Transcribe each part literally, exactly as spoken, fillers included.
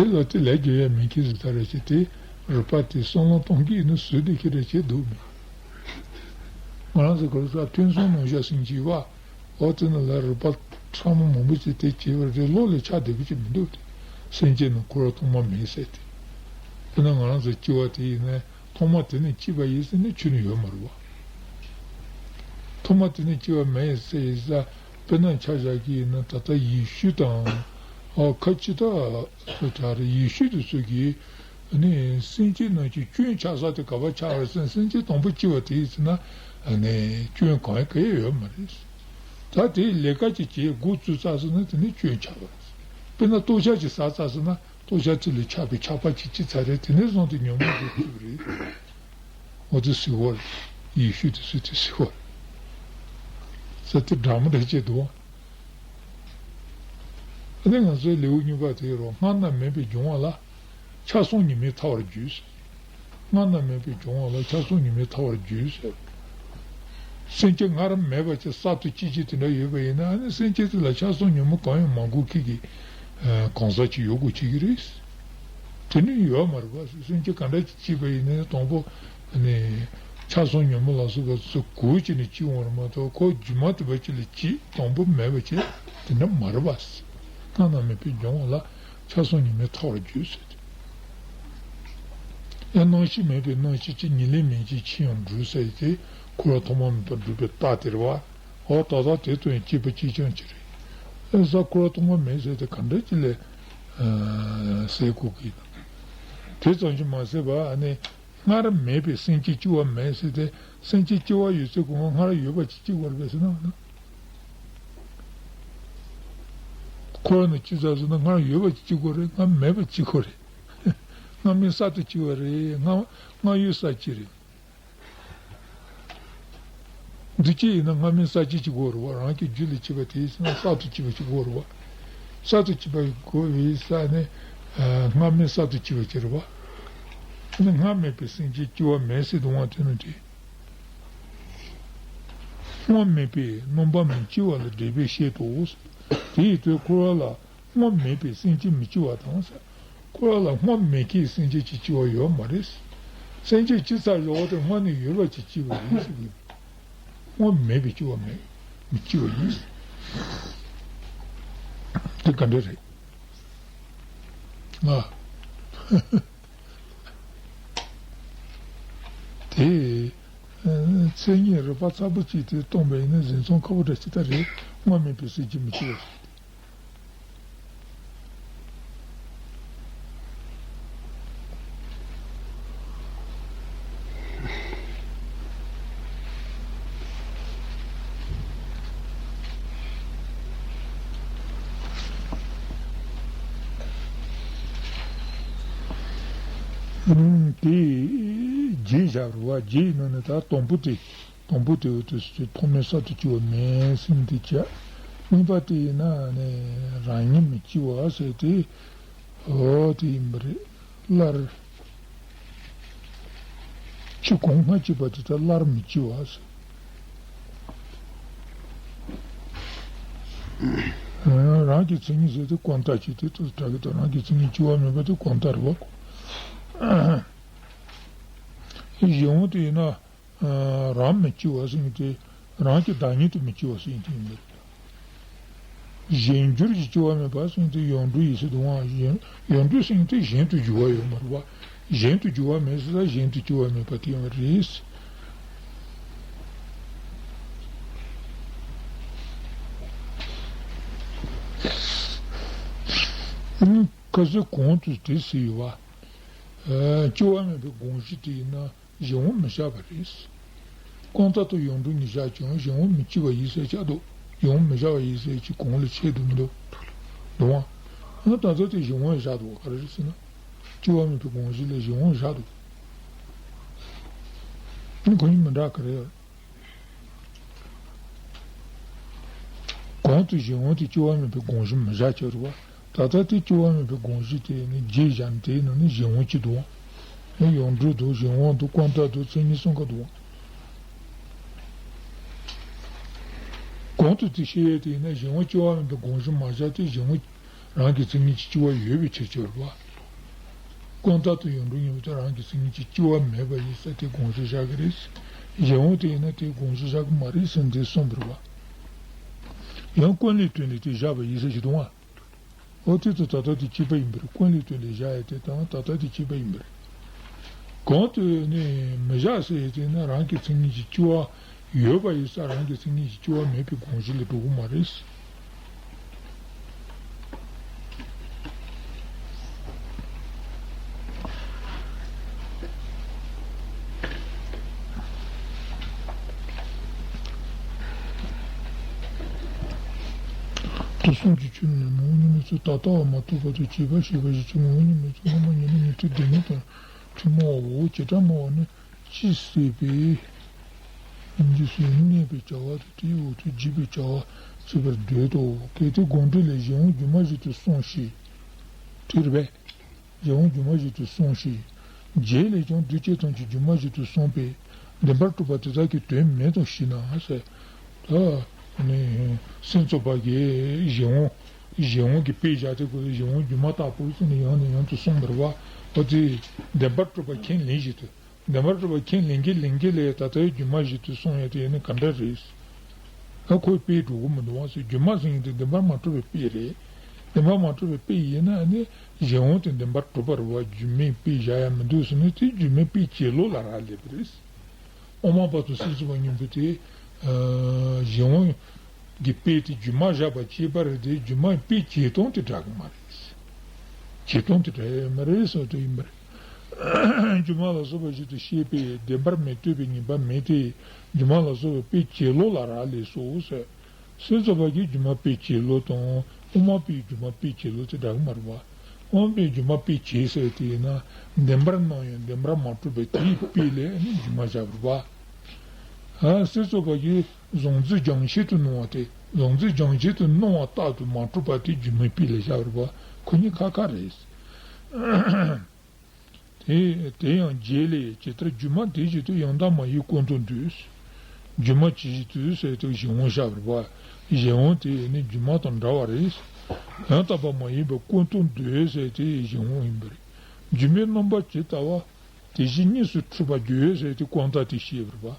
ལ་དེ་ལས་རྒྱུ་ཡ་མིན་གྱི་ཟི་ད་རེ་ཆེ་དེ་རུ་པ་དེ་བསམ་བློ་གཏོང་གི་ཡིན་ན་བཟོས་དེ་ཁྱེད་རེ་ཆེ་འདུག་མིན། ང་རང་ཚོ་གོ་ས་ཐུན་སོང་ནང་བཞག་སེང་གེ་བ། འོ་དེ་ནི་ལ་རུ་པ་ཕྲ་མོ་མང་པོ་ཅིག་དེ་བྱས་པ་རེད། བློ་ལ་ཆགས་བསྡད་པ་ཅིག་མི་འདུག་སྟེ། སེམས་ཅན་ནི་འཁོར་བ་ཐོག་མ་མེད་ཟེར་ཏེ། དཔེར་ན་ང་རང་ཚོ་སྐྱེ་བ་དེ་ཡིན་ན་ཐོག་མ་དེ་ནི་སྐྱེས་པ་ཡིན་ཟེར་ནས་ཁྱོན་ནས་ཡོད་མ་རེད་བ། ཐོག་མ་དེ་ནི་སྐྱེས་པ་མེད་ཟེར་ཡིན་ས། དཔེར་ན་ཆ་བཞག་གི་ཡིན་ན་ད་ལྟ་ཡེ་ཤུ་དང་། ཨོ་ཁ་ཅིག་ད་སུ་གྲགས་རེད། ཡེ་ཤུ་དེ་ཚོ་གིས་ནི་སེམས་ཅན་རྣམས་ཀྱི་སྐྱོན་ཆགས་ས་དེ་ག་པར་ཆགས་རེད་ཟེར་ན། སེམས་ཅན་དང་པོ་སྐྱེས་པ་དེ་ཡིན་ཟེར་ན་ནི་སྐྱོན་གང་ཡང་གང་ཡང་ཡོད་མ་རེད། ད་དེའི་ལས་ཀ་ཅིག་བྱེད་འགོ་བཙུགས་ཚར་སོང་ན་དེ་ནི་སྐྱོན་ཆགས་པ་རེད། དཔེར་ན་ལྟོ་ཆས་ཅིག་ཟ་ཚར་སོང་ན་ལྟོ་ཆས་དེ་ལས་ཆགས་པའི་ཆགས་པ་ཅིག་སྐྱེས་ཚར་རེད། དེ་ནས་བཟུང་སྟེ་ཉོན་མོངས་དེ་སྐྱེས་པ་རེད། འོ་དེ་ཟེར་བ་རེད། ཡེ་ཤུ་དེ་ཚོས་དེ་ཟེར་བ་རེད། ས་དེ་འདྲ་མི་འདྲ་བྱེད་འདུག་ཨ་ནི་ང་ཚོའི་ལེའུ་གཉིས་པ་དེ་རུ་སྔར་ན་མེད་པའི་འབྱུང་བ་ལ་ཆགས་སོང་ཉི་མའི་ཐལ་བར་འགྱུར་ཟེར། སྔར་ན་མེད་པའི་འབྱུང་བ་ལ་ཆགས་སོང་ཉི་མའི་ཐལ་བར་འགྱུར་ཟེར། སེམས་ཅན་སྔར་མེད་པ་ཅིག་གསར་དུ་སྐྱེ་རྒྱུ་དེ་འདྲ་ཡོད་པ་ཡིན་ན། ཨ་ནི་སེམས་ཅན་དེ་ལ་ཆགས་སོང་ཉོན་མོངས་གང་ཡང་མ་དགོས་ཁེ་གི་གང་ཟག་ཅིག་ཡོད་དགོས་བྱེད་ཀྱི་རེད། དེ་ནི་ཡོད་མ་རེད་པ། སེམས་ཅན་ག་འདྲ་ཅིག་སྐྱེས་པ་ཡིན་ན་དང་པོ་ནི་ཆགས་སོང་ཉོན་མོངས་ལ་སོགས་པ་ཚོ་དགོས་བྱས་ནས་སྐྱེ་འོང་རེད་མ་གཏོགས། ཁོ་རྒྱུ་མ་དེ་པ་ཅིག་ལ་སྐྱེས་དང་པོ་མེད་པ་ཅིག་དེ་འདྲ་མ་རེད་པ། སྔར་ན་མེད་པའི་འབྱུང་བ་ལ་ཆགས་སོང་ཉི་མའི་ཐལ་བར་འགྱུར་ཟེར་ཏེ། ཡང་རྣམ་ཤེས་མེད་པའི་རྣམ་ཤེས་ཀྱི་ཉེར་ལེན་མིན་གྱི་ཕྱིར་ཡང་འགྲུབ་ཟེར་ཏེ། འཁོར་བ་ཐོག་མ་མེད་པར་སྒྲུབ་པའི་རྟགས་དེ་རེད་བ། འོ་ད་ལྟ་དེ་ལྟར་ཡང་སྐྱེས་པ་གཅིག་ཀྱང་ཅི་རེད། ཨེ་ས་འཁོར་བ་ཐོག་མ་མེད་ཟེར་ཏེ་ག་འདྲ་ཅིག་ལས་ཟེར་དགོས་ཀྱི་ཡིན་ན། དེ་ཙམ་གྱིས་མ་ཟད་པར་ཨ་ནི་སྔར་མེད་པའི་སེམས་ཅན་སྐྱེ་བ་མེད་ཟེར་ཏེ། སེམས་ཅན་སྐྱེ་བ་ཡོད་ཚད་ཀྱང་སྔར་ཡོད་པ་ཅིག་སྐྱེ་དགོས་རེད་པས་ཟེར་ན། འཁོར་བ་ནི་ཅི་ཙམ་ཟེར་ན་སྔར་ཡོད་པ་ཅིག་སྐྱེ་དགོས་རེད། སྔར་མེད་པ་སྐྱེ་དགོས་རེད། སྔར་མེད་གསར་དུ་སྐྱེ་བ་རེད། སྔར་སྔར་ཡོད་གསར་སྐྱེ་རེད། འདི་སྐྱེ་ཡིན་ན་སྔར་མེད་གསར་སྐྱེ་ཅིག་དགོས་རེད་བ། རང་གི་རྒྱུད་ལ་སྐྱེས་པ་དེ་ཡིན་ན་གསར་དུ་སྐྱེས་པ་ཅིག་དགོས་རེད་བ། གསར་དུ་སྐྱེས་པ་དགོས་པའི་ས་ནི། ཨ་སྔར་མེད་གསར་དུ་སྐྱེས་པ་ཅིག་རེད་བ། ཨ་ནི་སྔར་མེད་པའི་སེམས་ཅན་སྐྱེ་བ་མེད་ཟེར་འདུག་བ། དེ་ནི་དེ། སྔར་མེད་པའི་རྣམ་པ་མི་སྐྱེ་བ་ལ་འགྲེལ་པས་བཤད་དོ། དེ་ཡི་དོན་འཁོར་བ་ལ་སྔར་མེད་པའི་སེམས་ཅན་མི་སྐྱེ་བ་དང་ཟེར། འཁོར་བ་ལ་སྔར་མེད་མཁན་སེམས་ཅན་ཅིག་སྐྱེ་བ་ཡོད་མ་རེད། སེམས་ཅན་སྐྱེ་ཚར་ཡོད་པ་དེ་སྔར་ནས་ཡོད་པ་ཅིག་སྐྱེ་བ་ཡིན་ཟེར་གི། སྔར་མེད་པའི་སྐྱེ་བ་མེད། མི་སྐྱེ་བ་ཡིན། དེ་ག་འདྲ་རེད། ང་། དེ། མཚན་ཉིད་རིག་པ་ཚ་པོ་གཅིག་དེ་སྟོན་པ་ཡིན་ན་གཟིགས་མཚམས་ཁ་པོ་འདྲ་ཅིག་ད་རེད། སྔར་མེད་པའི་སེམས་ཅན་མི་སྐྱེ་བ་རེད། དེ་རྗེས་བཞག་རུ་བ། རྗེས་ཡིན་ན་ནི་ད་དང་པོ་དེ། དང་པོ་དེ་འོ་དེ་ཐོག་མའི་གསར་དུ་སྐྱེ་བ་མེད་སེམས་དེ་བྱ། གཉིས་པ་དེ་ཡིན་ན་ནི་རང་ཉིད་མི་སྐྱེ་བ་ཟེར་ཏེ། འོ་དེ་ཡིན་པ་རེད། སླར་ཕྱི་གོང་སྔ་སྐྱེས་པ་དེ་ད་སླར་མི་སྐྱེ་བ་ཟེར། རང་གི་མཚན་ཉིད་ཟེར་དེ་གང་ལྟར་གྱི་དེ་ཏུ་གྲགས་ཀྱི་དང་། རང་གི་མཚན་ཉིད་སྐྱེ་བ་མེད་པ་དེ་གང་ལྟར་བ། གཞན་དབང་དུ་ཡིན་ན། རང་མི་སྐྱེ་བ་ཟེར་མཁན་དེ་རང་གི་བདག་ཉིད་དུ་མི་སྐྱེ་བ་ཟེར་མཁན་དེ་ཡིན་པས། གཞན་འགྱུར་གྱི་སྐྱེ་བ་མེད་པ་ཟེར་མཁན་དེ་ཡོངས་གྲུབ་ཡེ་ཤེས་དུ་དབང་། གཞན་ཡོངས་གྲུབ་ཟེར་མཁན་དེ་གཞན་དུ་འགྱུར་བ་ཡོད་མ་རེད་བ། གཞན་དུ་འགྱུར་བ་མེད་ཟེར་ས་གཞན་དུ་སྐྱེ་བ་མེད་པ་དེ་ཡིན་པ་རེད། ཁ་སང་གོང་དུ་དེ་ཟེར་ཡོད་བ། སྐྱེ་བ་མེད་པའི་དགོངས་གཞི་དེ་ཡིན་ན། གཞན་དབང་མི་བཞག་པ་རེད། གང་ལྟར་དུ་ཡོངས་གྲུབ་ཉིད་བཞག་ཀྱང་གཞན་དབང་མི་སྐྱེ་བ་ཡིན་ཟེར་བཞག་འདུག་གཞན་དབང་མི་བཞག་པ་ཡིན་ཟེར་གྱི་གོང་ལ་ཆད་འདུག་མི་འདུག་འདུག་ཨང་། ད་ལྟ་དེ་གཞན་དབང་བཞག་འདུག་བ། ག་རེ་རེད་ཟེར་ན། སྐྱེ་བ་མེད་པའི་དགོངས་གཞི་ལ་གཞན་དབང་བཞག་འདུག་ཨ་ནི་གོ་ཡིན་མི་འདྲ་ག་རེ་ཡོད། གོང་དུ་གཞན་དབང་དེ་སྐྱེ་བ་མེད་པའི་དགོངས་གཞི་མི་བཞག་ཅེས་རེད་བ། ད་ལྟ་དེ་སྐྱེ་བ་མེད་པའི་དགོངས་གཞི་དེ་ནི་རྗེས་བཞག་ནས་དེའི་ནང་ནས་གཞན་དབང་གཅིག་འདུག་བ། ཡོངས་གྲུབ་འདུག་གཞན་དབང་འདུག་ཀུན་བཏགས་འདུག་མཚན་ཉིད་གསུམ་ཀ་འདུག་བ། གོང་དུ་དེ་བཤད་ཡས་དེ་ཡིན་ན་གཞན་དབང་སྐྱེ་བ་མེད་པའི་དགོངས་གཞི་མ་བཞག་སྟེ་གཞན་དབང་རང་གི་མཚན་ཉིད་ཀྱི་སྐྱེ་བ་ཡོད་པའི་ཕྱིར་ཅེས་རེད་བ། ཀུན་བཏགས་དུ་ཡོད་འགྲོ་སྙམ་པའི་ཐོག་རང་གི་མཚན་ཉིད་ཀྱི་སྐྱེ་བ་མེད་པ་ཡིན་ཟེར་དེ་དགོངས་གཞི་བཞག་གི་རེད། གཞན་དབང་དེ་ཡིན་ན་དེ་དགོངས་གཞི་བཞག་གི་མ་རེད་ཟེར་འདི་གསུངས་པ་རེད་བ། ཡང་ཀུན་ལས་བཏུས་ནས་དེ་བཞག་པ་ཡིན་ཟེར་གྱི་འདུག་བ། འོ་དེ་ཚོ་ད་ལྟ་དེ་བྱས་པ་ཡིན་པ་རེད། ཀུན་ལས་བཏུས་ནས་བཞག་ཡ་དེ་དང་ད་ལྟ་དེ་བྱས་པ་ཡིན་པ་རེད། གང་དུ་ནི་མི་བཞག་ཟེར་ཡ་དེ་ན་རང་གི་མཚན་ཉིད་ཀྱི་སྐྱེ་བ་ཡོད་པ་ཡིན་ས་རང་གི་མཚན་ཉིད་ཀྱི་སྐྱེ་བ་མེད་པའི་དགོངས་གཞི་ལ་འགྲོ་གི་མ་རེད། དུ་གསུམ་གྱི་ཆོས་ནི་མི་དབང་ཉིད་མེད་ཚུལ་ད་ལྟ་བ་མ་ཐོབ་བར་དུ་བྱས་པ་ཞེས་པ་ཞིག་ཆོས་མི་དབང་ཉིད་མེད་ཚུལ་སྔོན་མ་ཉིད་ནི་ཉན་ཐོས་སྡེ་སྣོད་དང་ཐུན་མོང་བའོ། བྱེ་བྲག་སྨྲ་བ་ནི་ཅི་ཟེར་བའི། སྙིང་རྗེ་སོགས་གནས་པའི་བྱ་བ་དང་དེའི་འོག་ཏུ་འཇུག་པའི་བྱ་བ་བྱེད་པར་འདོད་དོ། གལ་ཏེ་དགོངས་འགྲེལ་ལས་གཞན་དབང་སྒྱུ་མ་བཞིན་དུ་གསུངས་ཤིང་། དེ་རེད་པས། གཞན་དབང་སྒྱུ་མ་བཞིན་དུ་གསུངས་ཤིང་། རྗེས་ལས་ཀྱང་འདུས་བྱས་ཐམས་ཅད་སྒྱུ་མ་བཞིན་དུ་གསུངས་པས་བདེན་པར་གྲུབ་པ་དེ་དག་གི་དོན་མེད་དོ་ཞེ་ན་ཟེར། ད་ནི་སེམས་ཙམ་པ་གིས་གཞན་དབང་གཞན་དབང་གི་དཔེ་བཞག་དེ་ཁོ་གཞན་དབང་སྒྱུ་མ་ལྟ་བུ་ཟེར་ནས་ཡང་ནས་ཡང་དུ་གསུངས་པ་རེད་བ། འོ་དེ་བདེན་པར་གྲུབ་པ་ཁས་ལེན་བཞིན་དུ། བདེན་པར་གྲུབ་པ་ཁས་ལེན་གྱི་ལེན་གྱི་ལས་ད་ལྟའི་སྒྱུ་མ་བཞིན་དུ་གསུངས་ཡོད་དེ་ནི་ག་འདྲ་རེད། ད་ཁོའི་དཔེ་འགྲོ་གི་མི་འདུག་བ་ཟེར། སྒྱུ་མ་ཟེར་མཁན་དེ་བདེན་པར་མ་གྲུབ་པའི་དཔེ་རེད། བདེན་པར་མ་གྲུབ་པའི་དཔེ་ཡིན་ན་ནི་གཞན་དབང་དེ་བདེན་པར་གྲུབ་པ་རེད་བ། སྒྱུ་མའི་དཔེ་བཞག་ཡ་མི་འདུག་ཟེར་ན་དེ་སྒྱུ་མའི་དཔེ་བྱེད་ལོག་ལ་རག་ལས་པ་རེད། དབུ་མ་པ་དང་སེམས་ཙམ་པ་གཉིས་པོ་དེ་གཞན་དབང་གི་དཔེ་དེ་སྒྱུ་མ་བཞག་པ་གཅིག་པ་རེད་དེ་སྒྱུ་མའི་དཔེ་བྱེད་སྟངས་དེ་འདྲ་གི་མ་རེད། བྱེད་སྟངས་དེ་འདྲ་ཡོད་མ་རེད་ཟེར་དེ་ཡིན་པ་རེད། སྒྱུ་མ་ལ་སོགས་པ་ཞིག་ཏུ་ཤེས་པས་བདེན་པར་མི་ལྟོས་པའི་ངེས་པ་མེད་དེ། སྒྱུ་མ་ལ་སོགས་པའི་དཔེ་བྱེད་ལོག་ལ་རག་ལས་སོ་ཟེར། སེམས་ཙམ་པ་གིས་སྒྱུ་མ་དཔེ་བྱེད་ལོག་དང་དབུ་མ་པའི་སྒྱུ་མ་དཔེ་བྱེད་ལོག་དེ་འདྲ་གི་མ་རེད་བ། དབུ་མ་པའི་སྒྱུ་མ་དཔེ་བྱེད་ཟེར་དེ་ཡིན་ན་བདེན་པར་སྣང་ཡང་བདེན་པར་མ་གྲུབ་པའི་དེའི་དཔེ་ལས་ནི་སྒྱུ་མ་བཞག་པ་རེད་བ། ཨ་སེམས་ཙམ་པ་གིས་གཟུང་འཛིན་རྒྱང་ཆད་དུ་སྣང་བ་དེ་གཟུང་འཛིན་རྒྱང་ཆད་དུ་སྣང་བ་རྟག་ཏུ་མ་གྲུབ་པ་དེ་སྒྱུ་མའི་དཔེ་ལས་བཞག་པ་རེད་བ། ཁོ་གཉིས་ཁ་ཁ་རེད། དེ་དེ་ཡང་རྗེས་ལས་ཇི་ལྟར་སྒྱུ་མ་དེ་བཞིན་དུ་ཡང་དག་མ་ཡིན་ཀུན་ཏུ་འདུས། སྒྱུ་མ་ཇི་བཞིན་དུ་ཟེར་དེ་གཞན་དབང་བཞག་པ་རེད་བ། གཞན་དབང་དེ་ནི་སྒྱུ་མ་དང་འདྲ་བ་རེད། ཡང་དག་པ་མ་ཡིན་པ་ཀུན་ཏུ་འདུས་ཟེར་དེ་གཞན་དབང་ཡིན་པ་རེད། སྒྱུ་མའི་རྣམ་པ་ཇི་ལྟ་བ། དེ་བཞིན་གཉིས་སུ་འཁྲུལ་པར་འགྱུར་ཟེར་དེ་ཀུན་བཏགས་དེ་བཤད་པ་རེད་བ།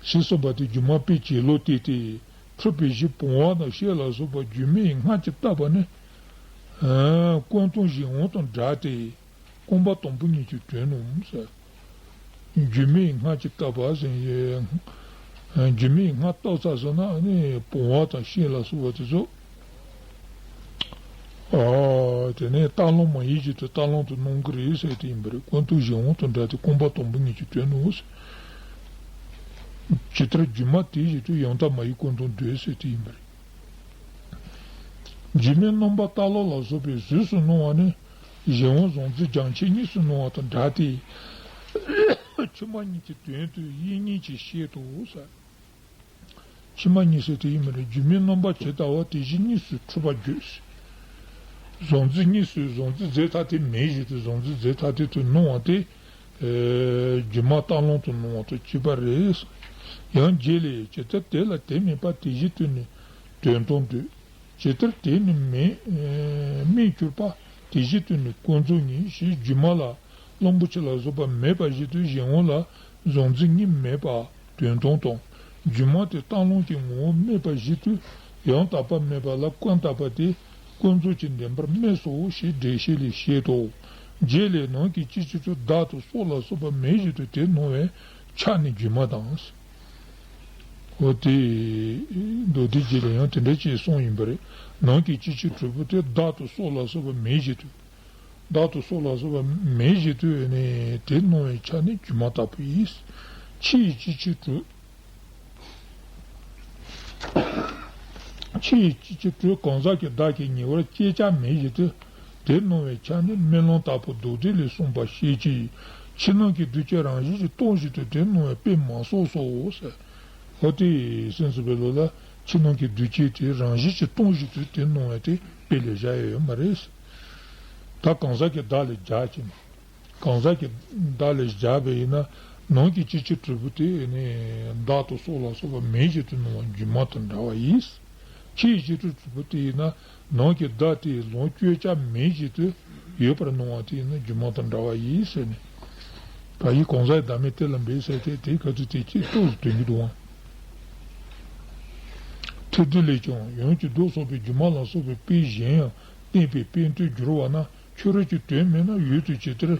ཞེས་གསུངས་པ་དེ་སྒྱུ་མ་དཔེ་བྱེད་ལོག་སྟེ་སྟེ། འཁྲུལ་པའི་གཞི་བུང་བ་དང་ཤེལ་ལ་སོགས་པ་སྒྱུ་མའི་སྔར་གྱི་བཏགས་པ་ནི། ཀུན་བཏགས་གཞན་དབང་དང་འདྲ་སྟེ། རྐང་པ་དང་པོ་གཉིས་ཀྱི་དོན་ནོ་ཟེར། སྒྱུ་མའི་སྔར་གྱི་བཏགས་པ་ཟེར། སྒྱུ་མའི་སྔར་བཏགས་ཚར་སོང་ན་ནི་བུང་བ་དང་ཤེལ་ལ་སོགས་པ་དེ་ཚོ། ཨ། དེ་ནས་རྟག་ལམ་མ་ཡིན་བཞིན་དུ་རྟག་ལམ་དུ་སྣང་གི་རེད་ཟེར་དེ་ཡིན་པ་རེད། ཀུན་བཏགས་གཞན་དབང་དང་འདྲ་སྟེ་རྐང་པ་དང་པོ་གཉིས་ཀྱི་དོན་ནོ། ཇི་ལྟར་སྒྱུ་མ་དེ་བཞིན་དུ་ཡང་དག་མ་ཡིན་ཀུན་བཏགས་འདུས་ཟེར་དེ་ཡིན་པ་རེད། སྒྱུ་མའི་རྣམ་པ་རྟག་ལམ་ལ་སོགས་པའི་གཟུགས་སུ་སྣང་བ་ནི་གཞན་དབང་གཟུང་འཛིན་རྒྱང་ཆད་གཉིས་སུ་སྣང་བ་དང་འདྲ་སྟེ། ཕྱི་མ་གཉིས་ཀྱི་དོན་དུ་དབྱིབས་གཉིས་ཀྱིས་བཤད་དོ་ཟེར། ཕྱི་མ་གཉིས་ཟེར་དེ་ཡིན་མིན་ལ་སྒྱུ་མའི་རྣམ་པ་ཇི་ལྟ་བ་དེ་བཞིན་གཉིས་སུ་འཁྲུལ་པར་འགྱུར། གཟུང་འཛིན་གཉིས་སུ་གཟུང་འཛིན་རྫས་ཐ་དད་མེད་བཞིན་དུ་གཟུང་འཛིན་རྫས་ཐ་དད་དུ་སྣང་བ་དེ། སྒྱུ་མ་རྟག་ལམ་དུ་སྣང་བ་དང་གཅིག་པ་རེད། ཡང་རྗེས་ལས་ཇི་ལྟར་དེ་ལ་དེ་མེད་པ་དེ་བཞིན་དུ་ནི་དོན་དམ་འདོད། ཇི་ལྟར་དེ་ནི་མེད། མེད་གྱུར་པ་དེ་བཞིན་དུ་ནི་ཀུན་རྫོབ་ཉིད་ཞེས་སྒྱུ་མ་ལ་གླང་པོ་ཆེ་ལ་སོགས་པ་མེད་པ་བཞིན་དུ་གཞན་དབང་ལ་གཟུང་འཛིན་གཉིས་མེད་པ་དོན་དམ་དང་། སྒྱུ་མ་དེ་རྟག་ལམ་གྱི་ངོ་བོ་སྨྲས་པ་བཞིན་དུ་ཡང་དག་པ་སྨྲས་པ་ལ་ཀུན་བརྟགས་པ་དེ་ཀུན་རྫོབ་ཀྱི་བདེན་པར་སྨྲས་སོ་ཞེས་འགྲེལ་བཤད་ལས་བཤད་དོ། རྗེས་ལས་ནང་གི་སྤྱི་ཕྱིར་དུ་བདག་ཏུ་སྲོག་ལ་སོགས་པ་མེད་བཞིན་དུ་དེ་སྣང་བའི་ཆ་ནི་སྒྱུ་མ་དང་། འོ་དེ། མདོ་སྡེ་རྗེ་ལ་ཡང་དེ་འདྲ་ཅིག་གསུངས་ཡིན་པ་རེད། ནང་གི་སྤྱི་ཕྱིར་དྲུག་པོ་དེ་བདག་ཏུ་སྲོག་ལ་སོགས་པ་མེད་བཞིན་དུ། བདག་ཏུ་སྲོག་ལ་སོགས་པ་མེད་བཞིན་དུ་ནི་དེ་སྣང་བའི་ཆ་ནི་སྒྱུ་མ་ལྟ་བུ་ཡིན། ཕྱི་ཡི་སྤྱི་ཕྱིར་དྲུག་ཕྱི་ཡི་སྤྱི་ཕྱིར་དྲུག་གང་ཟག་གི་བདག་གི་ཉེ་བར་སྐྱེ་བྱ་མེད་བཞིན་དུ། དེ་སྣང་བའི་ཆ་ནི་རྨི་ལམ་ལྟ་བུ་མདོ་སྡེ་ལས་གསུངས་པ་ཤེས་ཀྱི། ཕྱི་ནང་གི་འདུས་བྱས་རང་བཞིན་གྱིས་སྟོང་ཞིང་དུ་དེ་སྣང་བའི་དཔེ་མ་སོགས་སོ་ཟེར། འོ་དེ་སེམས་སུ་འབད་ལོ་ལ་ཕྱི་ནང་གི་འདུས་བྱས་དེ་རང་བཞིན་གྱིས་སྟོང་ཞིང་དུ་དེ་སྣང་བའི་དེ་དཔེ་ལས་བཞག་ཡ་ཡོད་མ་རེད། ད་གང་ཟག་གི་བདག་ལས་བཞག་ཅིང་། གང་ཟག་གི་བདག་ལས་བཞག་པས་ཡིན་ན་ནང་གི་སྤྱི་ཕྱིར་དྲུག་པོ་དེ་ནི་བདག་ཏུ་སྲོག་ལ་སོགས་པ་མེད་བཞིན་དུ་སྣང་བ་སྒྱུ་མ་དང་འདྲ་བ་ཡིན། ཕྱི་ཡི་སྤྱི་ཕྱིར་དྲུག་པོ་དེ་ཡིན་ན་ནང་གི་བདག་དེ་ལོངས་སྤྱོད་བྱ་མེད་བཞིན་དུ་ ཡོད་པར་སྣང་བ་དེ་ཡིན་ན་སྒྱུ་མ་དང་འདྲ་བ་ཡིན་ཟེར་ནས། ད་ཡིག་གང་ཟག་གི་བདག་མེད་གཏན་ལ་འབེབས་ཟེར་ཏེ་དེའི་སྐབས་སུ་དེ་གཅིག་ཏོག་ཙམ་དོན་གྱི་འདུག་ཨང་། ཐེར་འདོན་ལས་ཀྱང་ཡང་ཀྱི་མདོ་སོགས་པའི་སྒྱུ་མ་ལ་སོགས་པའི་དཔེ་གཞན་ཡང་བསྟན་པའི་དཔེ་མཐུན་བསྒྱུར་བ་ན་ཁྱོད་རང་གི་དོན་མེད་ན་ཡུལ་དུ་ཇི་ལྟར་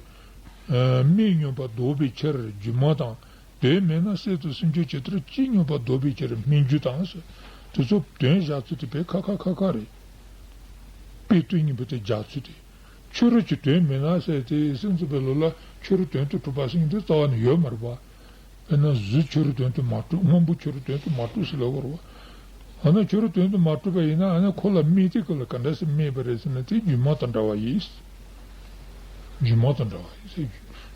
སྨན་སྙོམས་པ་ལྡོག་པའི་ཕྱིར་སྒྱུ་མ་དང་། དོན་མེད་ན་སྲེད་དང་སེམས་བྱུང་ཇི་ལྟར་ཅི་སྙོམས་པ་ལྡོག་པའི་ཕྱིར་སྨན་རྒྱུ་དང་ཟེར། དེ་ཚོ་དོན་བཞག་ཚུལ་དེ་དཔེ་ཁ་ཁ་ཁ་ཁ་རེད། དཔེ་དོན་གཉིས་པོ་དེ་སྦྱར་ཚུལ་དེ། ཁྱོད་རང་གི་དོན་མེད་ན་ཟེར་ཏེ་སེམས་ཙམ་པའི་ལུགས་ལ་ཁྱོད་རང་དོན་དུ་གྲུབ་པ་ཟེར་མཁན་དེ་རྩ་བ་ནས་ཡོད་མ་རེད་པ། དཔེར་ན་གཟུགས་ཁྱོད་རང་དོན་དུ་མ་གྲུབ། སྔོན་པོ་ཁྱོད་རང་དོན་དུ་མ་གྲུབ་ཟེར་ལབ་དགོས་རེད་པ། ཨ་ནི་ཁྱོད་རང་དོན་དུ་མ་གྲུབ་པ་ཡིན་ན་ཨ་ནི་ཁོ་ལ་སྨྲས་དུས་ཁོ་ལ་ག་འདྲ་སེ་སྨྲས་པ་རེད་ཟེར་ན་དེ་སྒྱུ་མ་དང་འདྲ་བ་ཡིན། སྒྱུ་མ་དང་འདྲ་བ་ཡིན་ཟེར།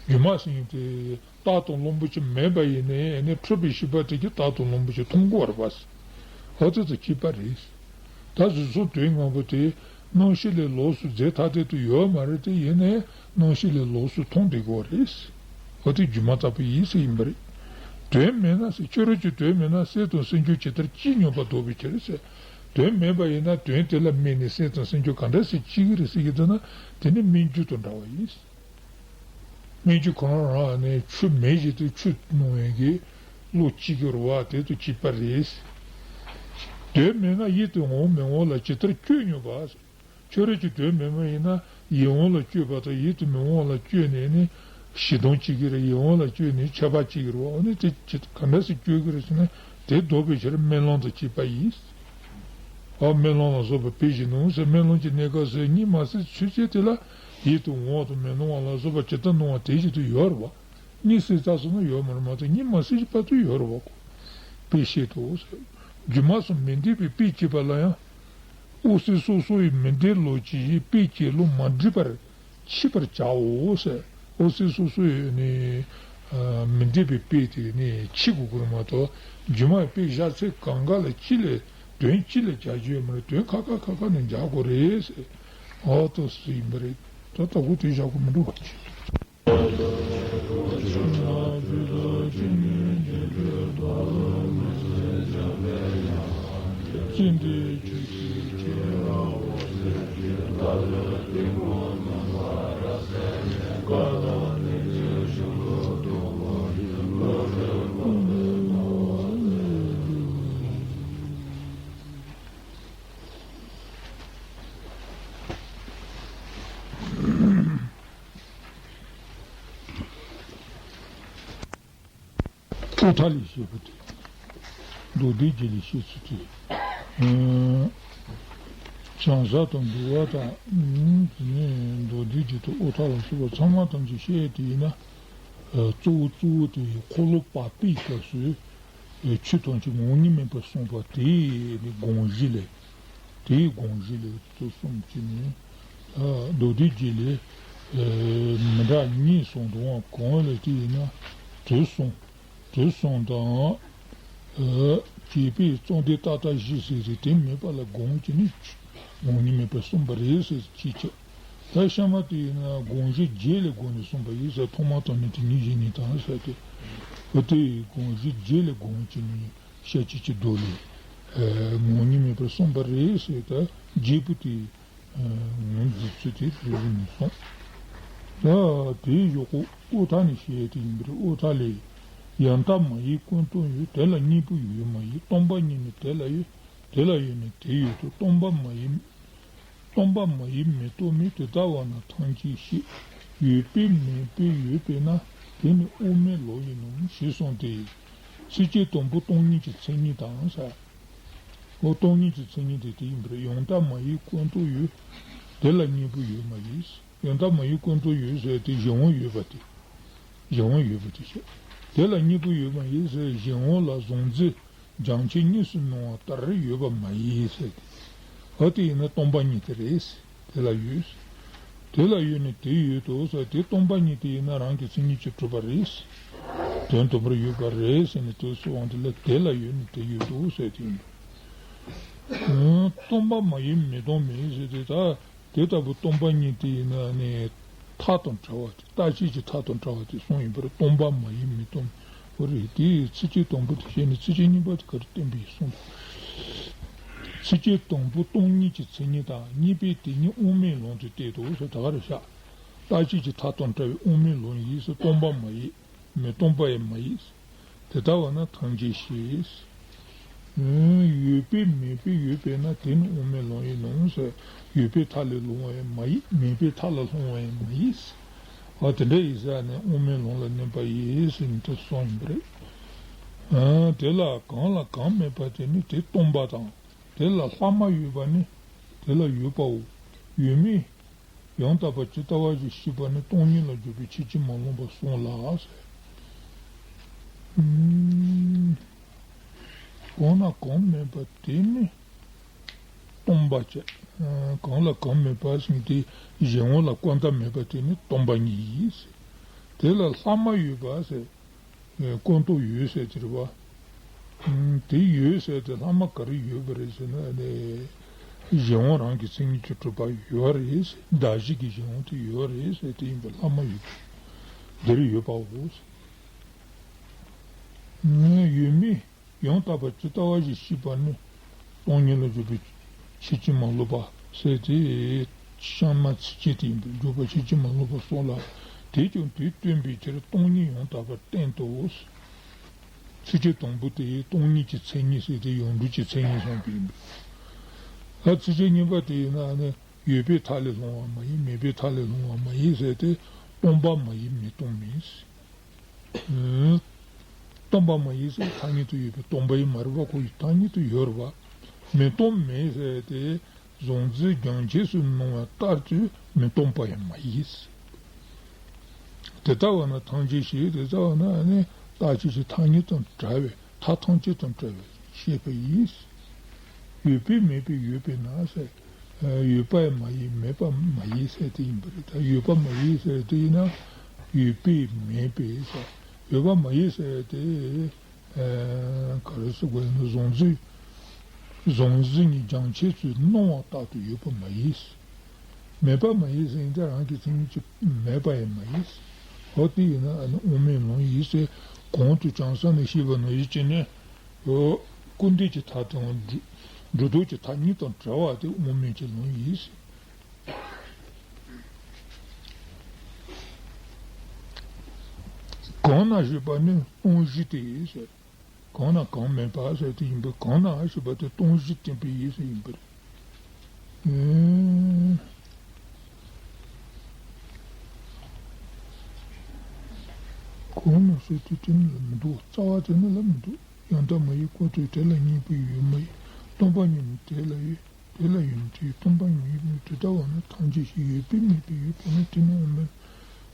སྒྱུ་མ་ཟེར་མཁན་དེ། རྟགས་དང་བློན་པོ་ཅིག་མེད་པ་ཡིན་ནའི་ཨ་ནི་འཁྲུལ་པའི་ཤེས་པ་དེ་གིས་རྟགས་དང་བློན་པོ་ཅིག་མཐོང་གི་ཡོད་རེད་པ། འོ་དེ་ཚོ་གཅིག་པ་རེད། ད་གཟུགས་སོགས་དོན་ངོ་མ་དེ་རྣམ་ཤེས་ལས་ལོགས་སུ་རྫས་ཐ་དད་དུ་ཡོད་མ་རེད་དེ་ཡིན་ནའི་རྣམ་ཤེས་ལས་ལོགས་སུ་མཐོང་བསྡད་ཀྱི་ཡོད་རེད། འོ་དེ་སྒྱུ་མ་ལྟ་བུ་ཡིན་ཟེར་ཡིན་པ་རེད། དོན་མེད་ན་ཟེར། ཁྱོད་རང་གི་དོན་མེད་ན་སྲེད་དང་སེམས་བྱུང་ཇི་ལྟར་ཅི་སྙོམས་པ་ལྡོག་པའི་ཕྱིར་ཟེར། དོན་མེད་པ་ཡིན་ན་དོན་དེ་ལ་དམིགས་ནས་སྲེད་དང་སེམས་བྱུང་ག་འདྲ་སེ་སྐྱེ་གི་རེད་ཟེར་གྱི་འདུག་ན་དེ་ནི་སྨན་རྒྱུ་དང་འདྲ་བ་ཡིན། སྨན་རྒྱུ་ཁོ་རང་རང་ནས་ཆུ་མེད་བཞིན་དུ་ཆུ་སྣང་བའི་གི་བློ་གཅིག་གི་རེད་པ། དེ་དང་གཅིག་པ་རེད། དོན་མེད་ན་ཡིད་དུ་འོང་མི་འོང་ལ་ཇི་ལྟར་སྤྱོད་སྙོམས་པ། ཁྱོད་རང་གི་དོན་མེད་པ་ཡིན་ན་ཡིད་འོང་ལ་སྤྱོད་པ་དང་ཡིད་དུ་མི་འོང་ལ་སྤྱོད་ནས་ནི་ཞེ་སྡང་སྐྱེ་གི་རེད། ཡིད་འོང་ལ་སྤྱོད་ནས་ཆད་པ་གཅོད་ཀྱི་རེད་པ། འོ་ན་དེ་ཇི་ག་འདྲ་སེ་སྤྱོད་ཀྱི་རེད་ཟེར་ན་དེ་ལྡོག་པའི་ཕྱིར་སྨན་སློང་དང་གཅིག་པ་ཡིན། འོ་སྨན་སློང་ལ་སོགས་པ་དཔེ་བཞིན་ནོ་ཟེར། སྨན་སློང་གི་གནས་སྐབས་སུ་གཉིད་མ་སད་ཆོས་ཅན་དེ་ལ་ཡིད་དུ་འོང་བ་དང་མི་འོང་བ་ལ་སོགས་པ་ཇི་ལྟར་སྣང་བ་དེ་བཞིན་དུ་ཡོད་རེད་པ། གཉིད་སད་ཚར་སོང་ན་ཡོད་མ་རེད་མ་གཏོགས་གཉིད་མ་སད་ཀྱི་བར་དུ་ཡོད་རེད་པ་ཁོ། དཔེ་བཤད་དོ་ཟེར། སྒྱུ་མ་སོགས་མི་འདྲེས་པའི་དཔེ་བྱེད་པ་ལ་ཡང་། འོད་གསལ་སོ་སོ་ཡི་མི་འདྲེས་ལུགས་ཀྱི་དཔེ་བྱེད་ལུགས་མ་འདྲེས་པར་ཕྱེ་བར་བྱའོ་ཟེར། འོད་གསལ་སོ་སོ་ཡི་ནི་མི་འདྲེས་པའི་དཔེ་དེ་ནི་ཕྱེ་དགོས་ཀྱི་རེད་མ་གཏོགས་སྒྱུ་མ་ཡི་དཔེ་བཞག་ཚད་གང་ག་ལ་གཅིག་ལས་དོན་གཅིག་ལས་བྱ་རྒྱུ་ཡོད་མ་རེད། དོན་ཁ་ཁ་ཁ་ཁ་ནས་འཇགས་དགོས་རེད་ཟེར། འོ་དེ་ཟེར་ཡིན་པ་རེད། ད་ལྟ་བུ་དེ་བཞག་དགོས་མི་འདུག་ག་ཅི། དབུ་མཐའ་ལས་བཤད་པ་དེ། མདོ་སྡེ་རྒྱན་ལས་བཤད་ཚུལ་དེ། བྱང་ས་དང་འདུལ་བ་དང་། དེ་ནས་མདོ་སྡེ་རྒྱན་དང་དབུ་མཐའ་ལ་སོགས་པ་ཚང་མ་ཐམས་ཅད་བཤད་དེ་ཡིན་ན། གཙོ་བོ་གཙོ་བོ་དེ་འཁོར་ལོ་བར་པའི་སྐབས་སུ། ཆོས་ཐམས་ཅད་ངོ་བོ་ཉིད་མེད་པར་གསུངས་པ་དེ་ནི་དགོངས་གཞི་ལས། དེའི་དགོངས་གཞི་ལས་དུ་གསུངས་ཀྱི་ནི། མདོ་སྡེ་རྒྱན་ལས། མི་འདྲ་གཉིས་གསུངས་འདུག་པ། གང་ལ་དེ་ཡིན་ན། དུས་གསུམ། དུས་གསུམ་དང་། བྱེད་པས་བཅོམ་ལྡན་ཏག་ཏག་བཞི་ཟེར་ཏེ་དེ་མེད་པ་ལ་དགོངས་ཀྱི་ནི། ངོ་བོ་ཉིད་མེད་པར་གསུངས་པ་རེད་ཟེར་ཅིག་བྱས། ད་གཤའ་མ་དེ་ཡིན་ན་དགོངས་གཞི་རྒྱན་ལས་དགོངས་ནས་གསུངས་པ་ཡིན་ཟེར། ཐོག་མ་དང་ནི་དེ་ཉིད་གཞན་ཉིད་དང་ཟེར་ཏེ། འོ་དེ་ཡི་དགོངས་གཞི་རྒྱན་ལས་དགོངས་ཀྱི་ནི་ཤཱཀྱའི་མདོ་ལས། ངོ་བོ་ཉིད་མེད་པར་གསུངས་པ་རེད་ཟེར། ད་རྒྱན་པོ་དེ་ངོས་འཛིན་ཚུལ་དེ་རེ་རེ་ནས་གསུངས། ད་དེའི་གཞུག་གུ་དབུ་མཐའ་ནས་བཤད་དེ་ཡིན་པ་རེད། དབུ་མཐའ་ལས། ཡང་དག་མ་ཡིན་ཀུན་རྟོག་ཡོད། དེ་ལ་གཉིས་པོ་ཡོད་མ་ཡིན། སྟོང་པ་ཉིད་ནི་དེ་ལ་ཡོད། དེ་ལ་ཡོད་ནི་དེ་ཡོད་དོ། སྟོང་པ་མ་ཡིན། སྟོང་པ་མ་ཡིན་མི་རྟོག་མིན། དེ་ལྟ་བ་ན་ཐམས་ཅད་ཤེས། ཡོད་པས་མིན་པས་ཡོད་པས་ན། དེ་ནི་དབུ་མའི་ལུགས་ཡིན་ནོ། ཞེས་གསུངས་ཏེ། ཚིགས་བཅད་དང་པོ་སྟོང་ཉིད་ཀྱི་མཚན་ཉིད་དང་ཟེར། འོ་སྟོང་ཉིད་ཀྱི་མཚན་ཉིད་དེ་དེ་ཡིན་པ་རེད། ཡང་དག་མ་ཡིན་ཀུན་རྟོག་ཡོད། དེ་ལ་གཉིས་པོ་ཡོད་མ་ཡིན། ཡང་དག་མ་ཡིན་ཀུན་རྟོག་ཡོད་ཟེར་དེ་གཞན་དབང་ཡོད་པ་དེ། གཞན་དབང་ཡོད་པ་དེ་བཤད། དེ་ལ་གཉིས་པོ་ཡོད་མ་ཡིན་ཟེར། གཞན་དབང་ལ་གཟུང་འཛིན་སྦྱང་བྱེད་གཉིས་སུ་སྣང་བ་ལྟར་ཡོད་པ་མ་ཡིན་ཟེར་ཏེ། འོ་དེ་ཡིན་ན་སྟོང་པ་ཉིད་དེ་རེད། དེ་ལ་ཡོད། དེ་ལ་ཡོད་ནི་དེ་ཡོད་དོ་ཟེར། དེ་སྟོང་པ་ཉིད་དེ་ཡིན་ན་རང་གི་མཚན་ཉིད་ཀྱིས་གྲུབ་པ་རེད། དོན་དམ་པར་ཡོད་པ་རེད་ཟེར་ནས་དེ་གསུངས་པ་དེ་ལ་དེ་ལ་ཡོད་ནི་དེ་ཡོད་དོ་ཟེར་དེ་ཡིན་པ། སྟོང་པ་མ་ཡིན་མི་སྟོང་མིན་ཟེར་དེ་ད། དེ་ལྟ་བུ་སྟོང་པ་ཉིད་དེ་ཡིན་ན་ནི་མཐའ་དང་བྲལ་བ་དེ། རྟག་ཆད་ཀྱི་མཐའ་དང་བྲལ་བ་དེ་གསུངས་ཡིན་པར། སྟོང་པ་མ་ཡིན་མི་སྟོང་། འོ་རེད། དེའི་ཚིགས་བཅད་དང་པོ་དེ་བཤད་ནས་ཚིགས་བཅད་གཉིས་པ་དེ་ག་རེ་བསྟན་པའི་གསུངས་འདུག། ཚིགས་བཅད་དང་པོ་སྟོང་ཉིད་ཀྱི་མཚན་ཉིད་དང་། གཉིས་པའི་དེ་ཉིད་དབུ་མའི་ལུང་དུ་གཏད་དོ་ཟེར་ད་ག་རེ་བཞག་རྟག་གཅིག་གི་མཐའ་དང་བྲལ་བའི་དབུ་མའི་ལུང་ཡིན་ཟེར། སྟོང་པ་མ་ཡིན། མི་སྟོང་པ་ཡང་མ་ཡིན། དེ་ལྟ་བས་ན་ཐམས་ཅད་ཞེས། ཡོད་པས་མེད་པས་ཡོད་པས་ན་དེ་ནི་དབུ་མའི་ལུང་ཡིན་ནོ་ཟེར། ཡོད་པའི་མཐའ་ལས་ལྷུང་བ་ཡང་མ་ཡིན། མེད་པའི་མཐའ་ལ་ལྷུང་བ་ཡང་མ་ཡིན། འོ་དེ་འདྲ་ཡིན་ས་ནས་དབུ་མའི་ལུང་ལ་གནས་པ་ཡིན་ཟེར་ནས་དེ་གསུངས་ཡིན་པ་རེད། དེ་ལ་གང་ལ་གང་མེད་པ་དེ་ནི་དེ་སྟོང་པ་དང་། དེ་ལ་ལྷག་མ་ཡོད་པ་ནི་དེ་ལ་ཡོད་པའོ། ཡོད་མེད་ཡང་དག་པར་ཇི་ལྟ་བ་བཞིན་ཤེས་པ་ནི་སྟོང་ཉིད་ལ་འཇོག་པའི་ཕྱིན་ཅི་མ་ལོག་པར་གསུངས་ལ་ཟེར། གང་ལ་གང་མེད་པ་དེ་ནི་སྟོང་པ་བྱས། གང་ལ་གང་མེད་པ་ཟེར་དེ་གཞན་དབང་ལ་ཀུན་བཏགས་མེད་པ་དེ་ནི་སྟོང་པ་ཉིད་ཡིན་ཟེར། དེ་ལ་ལྷག་མ་ཡོད་པ་ཟེར། ཀུན་རྟོག་ཡོད་ཟེར་དེ་རེད་བ། དེ་ཡོད་ཟེར་དེ་ལྷག་མ་ག་རེ་ཡོད་པ་རེད་ཟེར་ན་ནི། གཞན་དབང་རང་གི་མཚན་ཉིད་ཀྱིས་གྲུབ་པ་ཡོད་རེད་ཟེར། གདགས་གཞི་གི་གཞན་དབང་དེ་ཡོད་རེད་ཟེར་དེ་ཡིན་པ་ལྷག་མ་ཡོད་པ། འདིར་ཡོད་པའོ། ཡོད་མེད་ཡང་དག་པར་ཇི་ལྟ་བ་བཞིན་ཤེས་པ་ནི་སྟོང་ཉིད་ལ་འཇོག་པའི་ཕྱིན་ཅི་མ་ལོག་པ་ཟེར་དེ་གཤམ་མ་ཚིགས་བཅད་དེ་ཡིན་པས་འཇོག་པ་ཕྱིན་ཅི་མ་ལོག་པ་སོགས་ལ། དེས་ཀྱང་དེ་སྟོན་པའི་ཕྱིར་སྟོང་ཉིད་ཡང་དག་པར་བསྟན་ཏོ། ཚིགས་བཅད་དང་པོ་དེ་སྟོང་ཉིད་ཀྱི་མཚན་ཉིད་ཟེར་དེ་ཡོངས་གྲུབ་ཀྱི་མཚན་ཉིད་གསུངས་པ་ཡིན་པས། ད་ཚིགས་བཅད་གཉིས་པ་དེ་ཡིན་ན་ནི་ཡོད་པའི་མཐའ་ལས་ལྷུང་བ་མ་ཡིན། མེད་པའི་མཐའ་ལས་ལྷུང་བ་མ་ཡིན་ཟེར་ཏེ་སྟོང་པ་མ་ཡིན་མི་སྟོང་མིན། སྟོང་པ་མ་ཡིན་ཟེར་ཐ་སྙད་དུ་ཡོད་པའི་སྟོང་པ་ཡིན་མ་རེད་པ། ཁོ་ཡི་ཐ་སྙད་དུ་ཡོད་རེད་པ། མི་སྟོང་མིན་ཟེར་ཏེ་གཟུང་འཛིན་རྒྱང་ཆད་སུ་སྣང་བ་ལྟར་དུ་མི་སྟོང་པ་ཡང་མ་ཡིན། དེ་ལྟ་བས་ན་ཐམས་ཅད་ཞེས། དེ་ལྟ་བས་ན་ནི་རྟག་གཅིག་གི་ཐ་སྙད་དང་བྲལ་བའི་མཐའ་ཐམས་ཅད་དང་བྲལ་བའི་ཤེས་པ་ཡིན། ཡོད་པས་མེད་པས་ཡོད་པས་ན་ཟེར། ཡོད་པ་ཡང་མ་ཡིན། མེད་པ་མ་ཡིན་ཟེར་དེ་ཡིན་པ་རེད། ད་ཡོད་པ་མ་ཡིན་ཟེར་དེ་ཡིན་ན་ཡོད་པས་མེད་པས་ཟེར། ཡོད་པ་མ་ཡིན་ཟེར་དེ་ག་རེ་ཟེར་དགོས་ན་གཟུང་འཛིན་གཟུང་འཛིན་གྱི་རྒྱང་ཆད་ཚུལ་སྣང་བ་ལྟར་དུ་ཡོད་པ་མ་ཡིན། མེད་པ་མ་ཡིན་ཟེར་ཡིན་ད་རང་གི་མཚན་ཉིད་ཀྱིས་མེད་པ་ཡང་མ་ཡིན། འོ་དེ་ཡིན་ན་ཨ་ནི་དབུ་མའི་ལུང་ཡིན་ཟེར་གོང་དུ་བྱང་ས་ནས་བཤད་པ་ནང་བཞིན་བྱས་ནས། འོ། སྐུར་འདེབས་ཀྱི་མཐའ་དང་སྒྲུབ་སྒྲུབ་ལྡོག་གི་མཐའ་གཉིས་དང་བྲལ་བ་དེ་དབུ་མའི་གི་ལུང་ཡིན། གང་ན་ཞེས་པ་ནི་སྟོང་གཞི་སྟེ་ཟེར། གང་ན་གང་མེད་པ་ཟེར་དེ་ཡིན་པས། གང་ན་ཞེས་པ་དེ་སྟོང་གཞི་བསྟན་པའི་ཡིན་ཟེར་ཡིན་པ་རེད། གང་ན་ཟེར་དེ་དེ་ནི་ལ་མི་འདུག་རྩ་བ་དེ་ནི་ལ་མི་འདུག་ཡང་དག་མ་ཡིན་ཀུན་རྟོག་དེ་ལ་གཉིས་པོ་ཡོད་མ་ཡིན། སྟོང་པ་ཉིད་ནི་དེ་ལ་ཡོད། དེ་ལ་ཡོད་མི་དེ་སྟོང་པ་ཉིད་ཡོད་མི་དེ་ལྟ་བ་ན་ཐམས་ཅད་ཞིག་ཡོད་པས་མེད་པས་ཡོད་པས་ན་དེ་ནི་དབུ་མའི་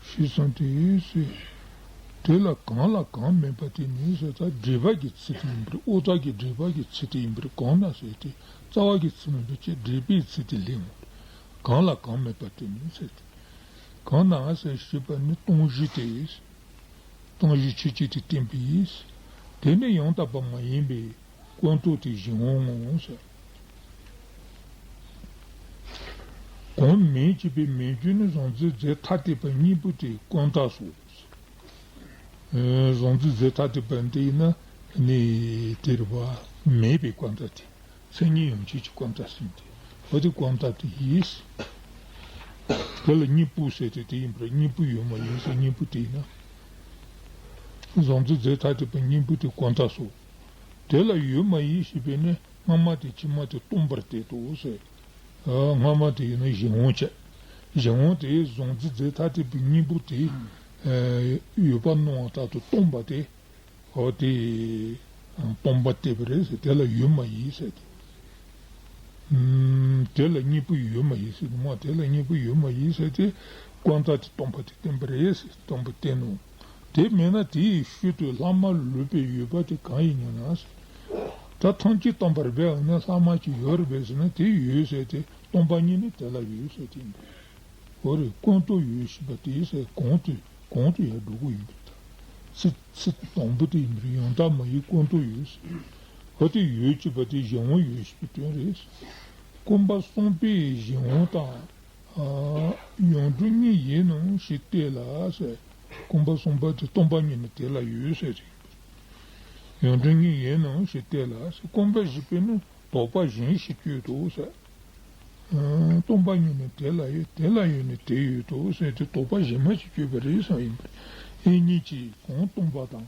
ཞེས་གསུངས་ཏེ་ཟེར། དེ་ལ་གང་ལ་གང་མེད་པ་དེ་ནི་ཟེར་ད་འགྲེལ་པ་གི་ཚིག་དེ་ཡིན་པར། ཨོ་ཏ་གི་འགྲེལ་པ་གི་ཚིག་དེ་ཡིན་པར། གང་ན་ཟེར་ཏེ་རྩ་བ་གི་ཚིག་མིན་པ་ཅིག་འགྲེལ་པའི་ཚིག་དེ་ལེན་འོང་། གང་ལ་གང་མེད་པ་དེ་ནི་ཟེར་ཏེ། གང་ན་ཟེར་ཞེས་པ་ནི་སྟོང་གཞི་སྟེ། སྟོང་གཞི་ཆོས་ཅན་དེ་བསྟན་པའི་ཡིན། དེ་ནི་ཡང་དག་པ་མ་ཡིན་པས་ཀུན་རྟོག་དེ་གཞན་དབང་ངོ་ཟེར། གང་མིན་ཅེས་པའི་མིན་རྒྱུ་ནི་གཟུང་འཛིན་རྫས་ཐ་དད་པ་གཉིས་པོ་དེ་ཀུན་བཏགས་སོ། གཟུང་འཛིན་རྫས་ཐ་དད་པ་འདི་ཡིན་ན་ནི་དེ་རེད་བ། མེད་པའི་ཀུན་བཏགས་དེ། མཚན་ཉིད་ཡན་ཆད་ཀྱི་ཀུན་བཏགས་ཟེར་དེ། འོ་དེ་ཀུན་བཏགས་དེ་ཡིན། དེ་ལ་གཉིས་པོ་ཟེར་ཏེ་དེ་ཡིན་པར། གཉིས་པོ་ཡོད་མ་ཡིན་ཟེར་གཉིས་པོ་དེ་ཡིན་ན། གཟུང་འཛིན་རྫས་ཐ་དད་པ་གཉིས་པོ་དེ་ཀུན་བཏགས་སོ། དེ་ལ་ཡོད་མ་ཡིན་ཞེས་པས་ནི་སྔ་མ་དེ་ཕྱི་མ་དེ་སྟོང་པར་གཏད་དོ་ཟེར། སྔ་མ་དེ་ཡིན་ན་གཞན་དབང་བྱས། གཞན་དབང་དེ་གཟུང་འཛིན་རྫས་ཐ་དད་པའི་གཉིས་པོ་དེ་ཡོད་པར་སྣང་བ་ལྟར་དུ་སྟོང་པ་དེ། འོ་དེ་སྟོང་པ་གཏད་པ་རེད་ཟེར། དེ་ལ་ཡོད་མ་ཡིན་ཟེར་ཏེ། དེ་ལ་གཉིས་པོ་ཡོད་མ་ཡིན་ཟེར་གི་མ། དེ་ལ་གཉིས་པོ་ཡོད་མ་ཡིན་ཟེར་ཏེ་ཀུན་བཏགས་དེ་སྟོང་པ་དེ་བསྟན་པ་རེད་ཟེར། སྟོང་པ་བསྟན་ནོ། དེ་མེད་ན་དེའི་ཤུལ་དུ་ལྷག་མ་ལུས་པའི་ཡོད་པ་དེ་གང་ཡིན་ཉན་ན་ཟེར། ད་ཐམས་ཅད་སྟོང་པ་རེད་པས། འོ་ན་ལྷག་མ་ཅིག་ཡོད་རེད་པས་ཟེར་ན་དེ་ཡོད་ཟེར་ཏེ་སྟོང་པ་ཉིད་ནི་དེ་ལ་ཡོད་ཟེར་དེ་ཡིན་པས། འོ་རེད། ཀུན་རྟོག་ཡོད་ཞེས་པ་དེ་ཟེར་གོང་དུ་གོང་དུ་ཡང་འགྲོ་གི་ཡིན་པས། ད་ཚིག་ཚིག་དང་པོ་དེ་ཡིན་པས། ཡང་དག་མ་ཡིན་ཀུན་རྟོག་ཡོད་ཟེར། འོ་དེ་ཡོད་ཅེས་པ་དེ་གཞན་དབང་ཡོད་ཞེས་པའི་དོན་རེད། སྐུར་པ་གསུམ་པའི་གཞན་དབང་དང་། ཡོངས་གྲུབ་གཉིས་ཡིན་ནོ་ཞེས་བལྟས་ལ་ཟེར། སྐུར་པ་གསུམ་པ་དེ་སྟོང་པ་ཉིད་ནི་དེ་ལ་ཡོད་ཟེར་རེད། ཡོངས་གྲུབ་གཉིས་ཡིན་ནོ་ཞེས་བལྟས་ལ་ཟེར། སྐུར་པ་ཞེས་པས་ནི་ དོགས་པ་གཞན་ཞིག་བསྐྱོད་དོ་ཟེར། ཨ། སྟོང་པ་ཉིད་ནི་དེ་ལ་ཡོད། དེ་ལ་ཡོད་ནི་དེ་ཡོད་དོ་ཟེར་ཏེ་དོགས་པ་གཞན་མ་ཞིག་བསྐྱོད་པ་རེད་བསམ་ཡིན་པ་རེད། ཡིད་གཉིས་ཀྱིས་གང་སྟོང་པ་དང་།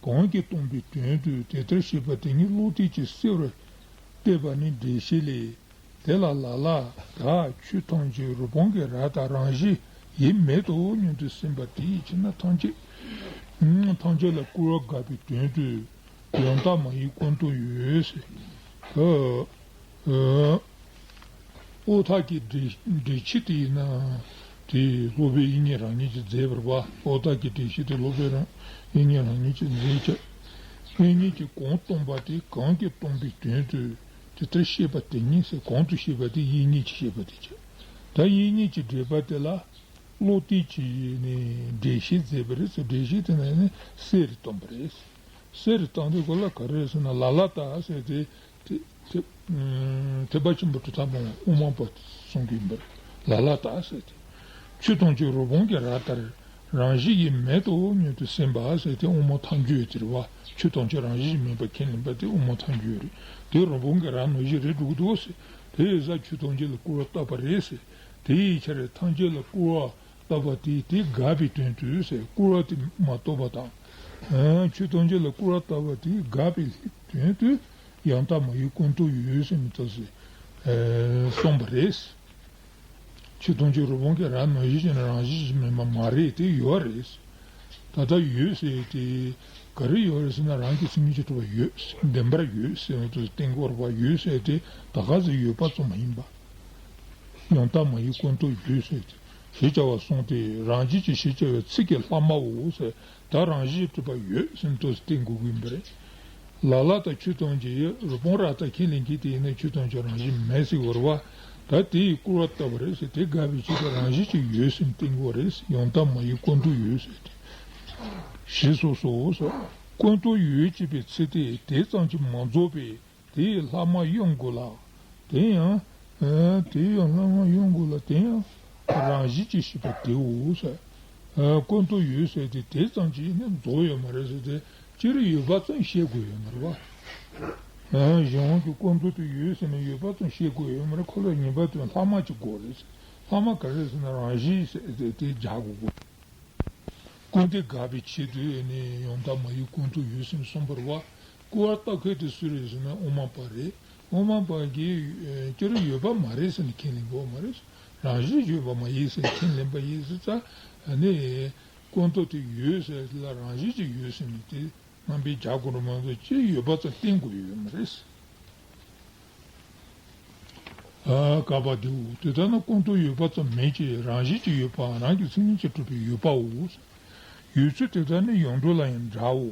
གང་གིས་སྟོང་པའི་དོན་དུ་དེ་ལྟར་བཤད་པ་དེ་ཉིད་བློ་གཏད་ཀྱིས་གསལ་བར་བསྟན་པ་ནི་འགྲེལ་བཤད་ལས། དེ་ལ་ལ་ལ་དག་ཆོས་ཐམས་ཅད་རི་བོང་གི་རྭ་ལྟར་རང་བཞིན་ཡེ་མེད་དོ་སྙམ་དུ་སེམས་པ་དེའི་ཕྱིར་ན་ཐམས་ཅད་ཐམས་ཅད་ལ་སྐུར་བ་དགག་པའི་དོན་དུ་ཡང་དག་མ་ཡིན་ཀུན་རྟོག་ཡོད་ཟེར། ཨོ། ཨོ། ཨོ་ཐག་གི་འགྲེལ་འགྲེལ་བྱེད་དེ་ཡིན་ན། དེ་སློབ་དཔོན་དབྱིག་གཉེན་རང་ཉིད་ཀྱིས་མཛད་པར་བ། ཨོ་ཐག་གི་འགྲེལ་བཤད་དེ་སློབ་དཔོན་རང་དབྱིག་གཉེན་རང་ཉིད་ཀྱིས་མཛད་ཀྱི། དབྱིག་གཉེན་གྱིས་གང་སྟོང་པ་དེ་གང་གིས་སྟོང་པའི་དོན་དུ་དེ་ལྟར་བཤད་པ་དེ་ཉིད་ཟེར། གང་དུ་བཤད་པ་དེ་དབྱིག་གཉེན་གྱིས་བཤད་པ་དེ་བྱས། ད་དབྱིག་གཉེན་གྱི་འགྲེལ་པ་དེ་ལ་བློ་གཏད་ཀྱིས་ནི་འགྲེལ་བཤད་མཛད་པ་རེད་ཟེར། འགྲེལ་བཤད་དེ་ན་ནི་གསལ་རུ་བཏང་པ་རེད། གསལ་རུ་བཏང་དུས་གོ་ལ་ག་རེ་ཟེར་ན་ལ་ལ་དག་ཟེར་དེ། དེ་དེ་ཐེག་པ་ཆེན་པོ་གྲུབ་མཐའ་སྤོང་བ་དབུ་མ་པ་གསུང་གི་ཡིན་པར་ལ་ལ་དག་ཟེར་ཏེ། ཆོས་ཐམས་ཅད་རི་བོང་གི་རྭ་ལྟར་རང་བཞིན་ཡེ་མེད་དོ་སྙམ་དུ་སེམས་པ་ཟེར་ཏེ་དབུ་མ་ཐལ་འགྱུར་ཡོད་དེ་རེད་བ། ཆོས་ཐམས་ཅད་རང་བཞིན་མེད་པར་ཁས་ལེན་པ་དེ་དབུ་མ་ཐལ་འགྱུར་རེད། དེ་རི་བོང་གི་རྭ་ནང་བཞིན་རེད་འགྲོ་གི་འདུག་ཟེར། དེ་ཡིན་ཙང་ཆོས་ཐམས་ཅད་ལ་སྐུར་བ་བཏབ་པ་རེད་ཟེར། དེ་ཡི་ཕྱིར་ཐམས་ཅད་ལ་སྐུར་བ་བཏབ་པ་དེས་དེ་དགག་པའི་དོན་དུ་ཟེར། སྐུར་བ་དེ་མ་བཏབ་པ་དང་། ཨ། ཆོས་ཐམས་ཅད་ལ་སྐུར་བ་བཏབ་པ་དེས་དགག་པའི་དོན་དུ་ཡང་དག་མ་ཡིན་ཀུན་རྟོག་ཡོད་ཟེར་ནས་ད་ཟེར། ཨ། གསུངས་པ་རེད། ཆོས་ཐམས་ཅད་རི་བོང་གི་རྭ་ནང་བཞིན་ཅན་རང་བཞིན་གྱིས་མེད་པ་མ་རེད། དེ་ཡོད་རེད། ད་ལྟ་ཡོད་ཟེར་དེ་ག་རེ་ཡོད་རེད་ཟེར་ན་རང་གི་མཚན་ཉིད་ཀྱིས་གྲུབ་པ་ཡོད། བདེན་པར་ཡོད་ཟེར་བ་དེ་བསྟན་དགོས་རེད་པ། ཡོད་ཟེར་དེ་ད་ག་ཟེ་ཡོད་པ་ཙམ་མ་ཡིན་པ། ཡང་དག་མ་ཡིན་ཀུན་རྟོག་ཡོད་ཟེར་ཏེ། ཞེས་བྱ་བ་གསུངས་ཏེ། རང་བཞིན་གྱིས་ཞེས་བྱ་བའི་ཚིག་གི་ལྷག་མའོ་ཟེར། ད་རང་བཞིན་གྲུབ་པ་ཡོད་ཟེར་ནས་ཏོག་ཙམ་བསྟན་དགོས་ཀྱི་ཡིན་པ་རེད། ལ་ལ་དང་ཆོས་ཐམས་ཅད་ཡོད། རི་བོང་རྭ་ལྟར་ཁས་ལེན་མཁན་དེ་ཡིན་ན་ཆོས་ཐམས་ཅད་རང་བཞིན་མེད་ཟེར་བ་རེད་བ། ད་དེ་ཡིས་སྐུར་བ་བཏབ་པ་རེད་ཟེར། དེ་དགག་པའི་ཆེད་དུ་རང་བཞིན་གྱིས་ཡོད་ཟེར་ནས་བསྟན་དགོས་རེད། ཡང་དག་མ་ཡིན་ཀུན་རྟོག་ཡོད་ཟེར་ཏེ། ཞེས་སོགས་སོ། ཀུན་རྟོག་ཡོད་ཅེས་པའི་ཚིག་དེ་དེ་ཙམ་གྱིས་མ་རྫོགས་པས། དེའི་ལྷག་མ་གཡེང་དགོས་ལ། དེ་ཡང་། ཨ། དེའི་ཡང་ལྷག་མ་གཡེང་དགོས་ལ། དེ་ཡང་རང་བཞིན་གྱིས་ཞེས་པ་དེའོ་ཟེར། ཨ། ཀུན་རྟོག་ཡོད་ཟེར་དེ་དེ་ཙམ་གྱིས་ནི་རྫོགས་ཡོད་མ་རེད་ཟེར་ཏེ། སྤྱིར་ཡོད་པ་ཙམ་བཤད་དགོས་ཡོད་མ་རེད་བ། ཨ། གཞན་དབང་གྱི་ཀུན་རྟོག་དེ་ཡོད་ཟེར་ནས་ཡོད་པ་ཙམ་བཤད་དགོས་ཡོད་མ་རེད། ཁོ་ལ་ངེས་པར་དུ་ལྷག་མ་ཅིག་དགོས་རེད་ཟེར། ལྷག་མ་ག་རེ་ཟེར་ན་རང་བཞིན་ཟེར་ཏེ་དེ་སྦྱར་དགོས་དགོས། ཀུན་རྟོག་དགག་པའི་ཆེད་དུ་ནི་ཡང་དག་མ་ཡིན་ཀུན་རྟོག་ཡོད་ཟེར་ནས་གསུངས་པ་རེད་བ། སྐུར་བ་བཏབ་མཁན་དེ་སུ་རེད་ཟེར་ན་དབུ་མ་པ་རེད། དབུ་མ་པ་གིས་སྤྱིར་ཡོད་པ་མ་རེད་ཟེར་ནས་ཁས་ལེན་དགོས་མ་རེད། རང་བཞིན་ཡོད་པ་མ་ཡིན་ཟེར་ཁས་ལེན་པ་ཡིན་ཟེར་ཙང་ནི། ཀུན་རྟོག་དེ་ཡོད་ཟེར་ལ་རང་བཞིན་གྱིས་ཡོད་ཟེར་ནས་དེ་རྣམ་པས་སྦྱར་དགོས་རེད་མ་གཏོགས་སྤྱིར་ཡོད་པ་ཙམ་བསྟན་དགོས་ཡོད་མ་རེད། ཨ། བཀག་པ་དེའོ། དེ་ལྟར་ན་ཀུན་རྟོག་ཡོད་པ་ཙམ་མིན་གྱི་རང་བཞིན་གྱིས་ཡོད་པའམ་རང་གི་མཚན་ཉིད་ཀྱིས་གྲུབ་པའི་ཡོད་པའོ། ཡོད་ཚུལ་དེ་དག་ནི་ཡོངས་གྲོལ་ལ་ཡང་འདྲའོ།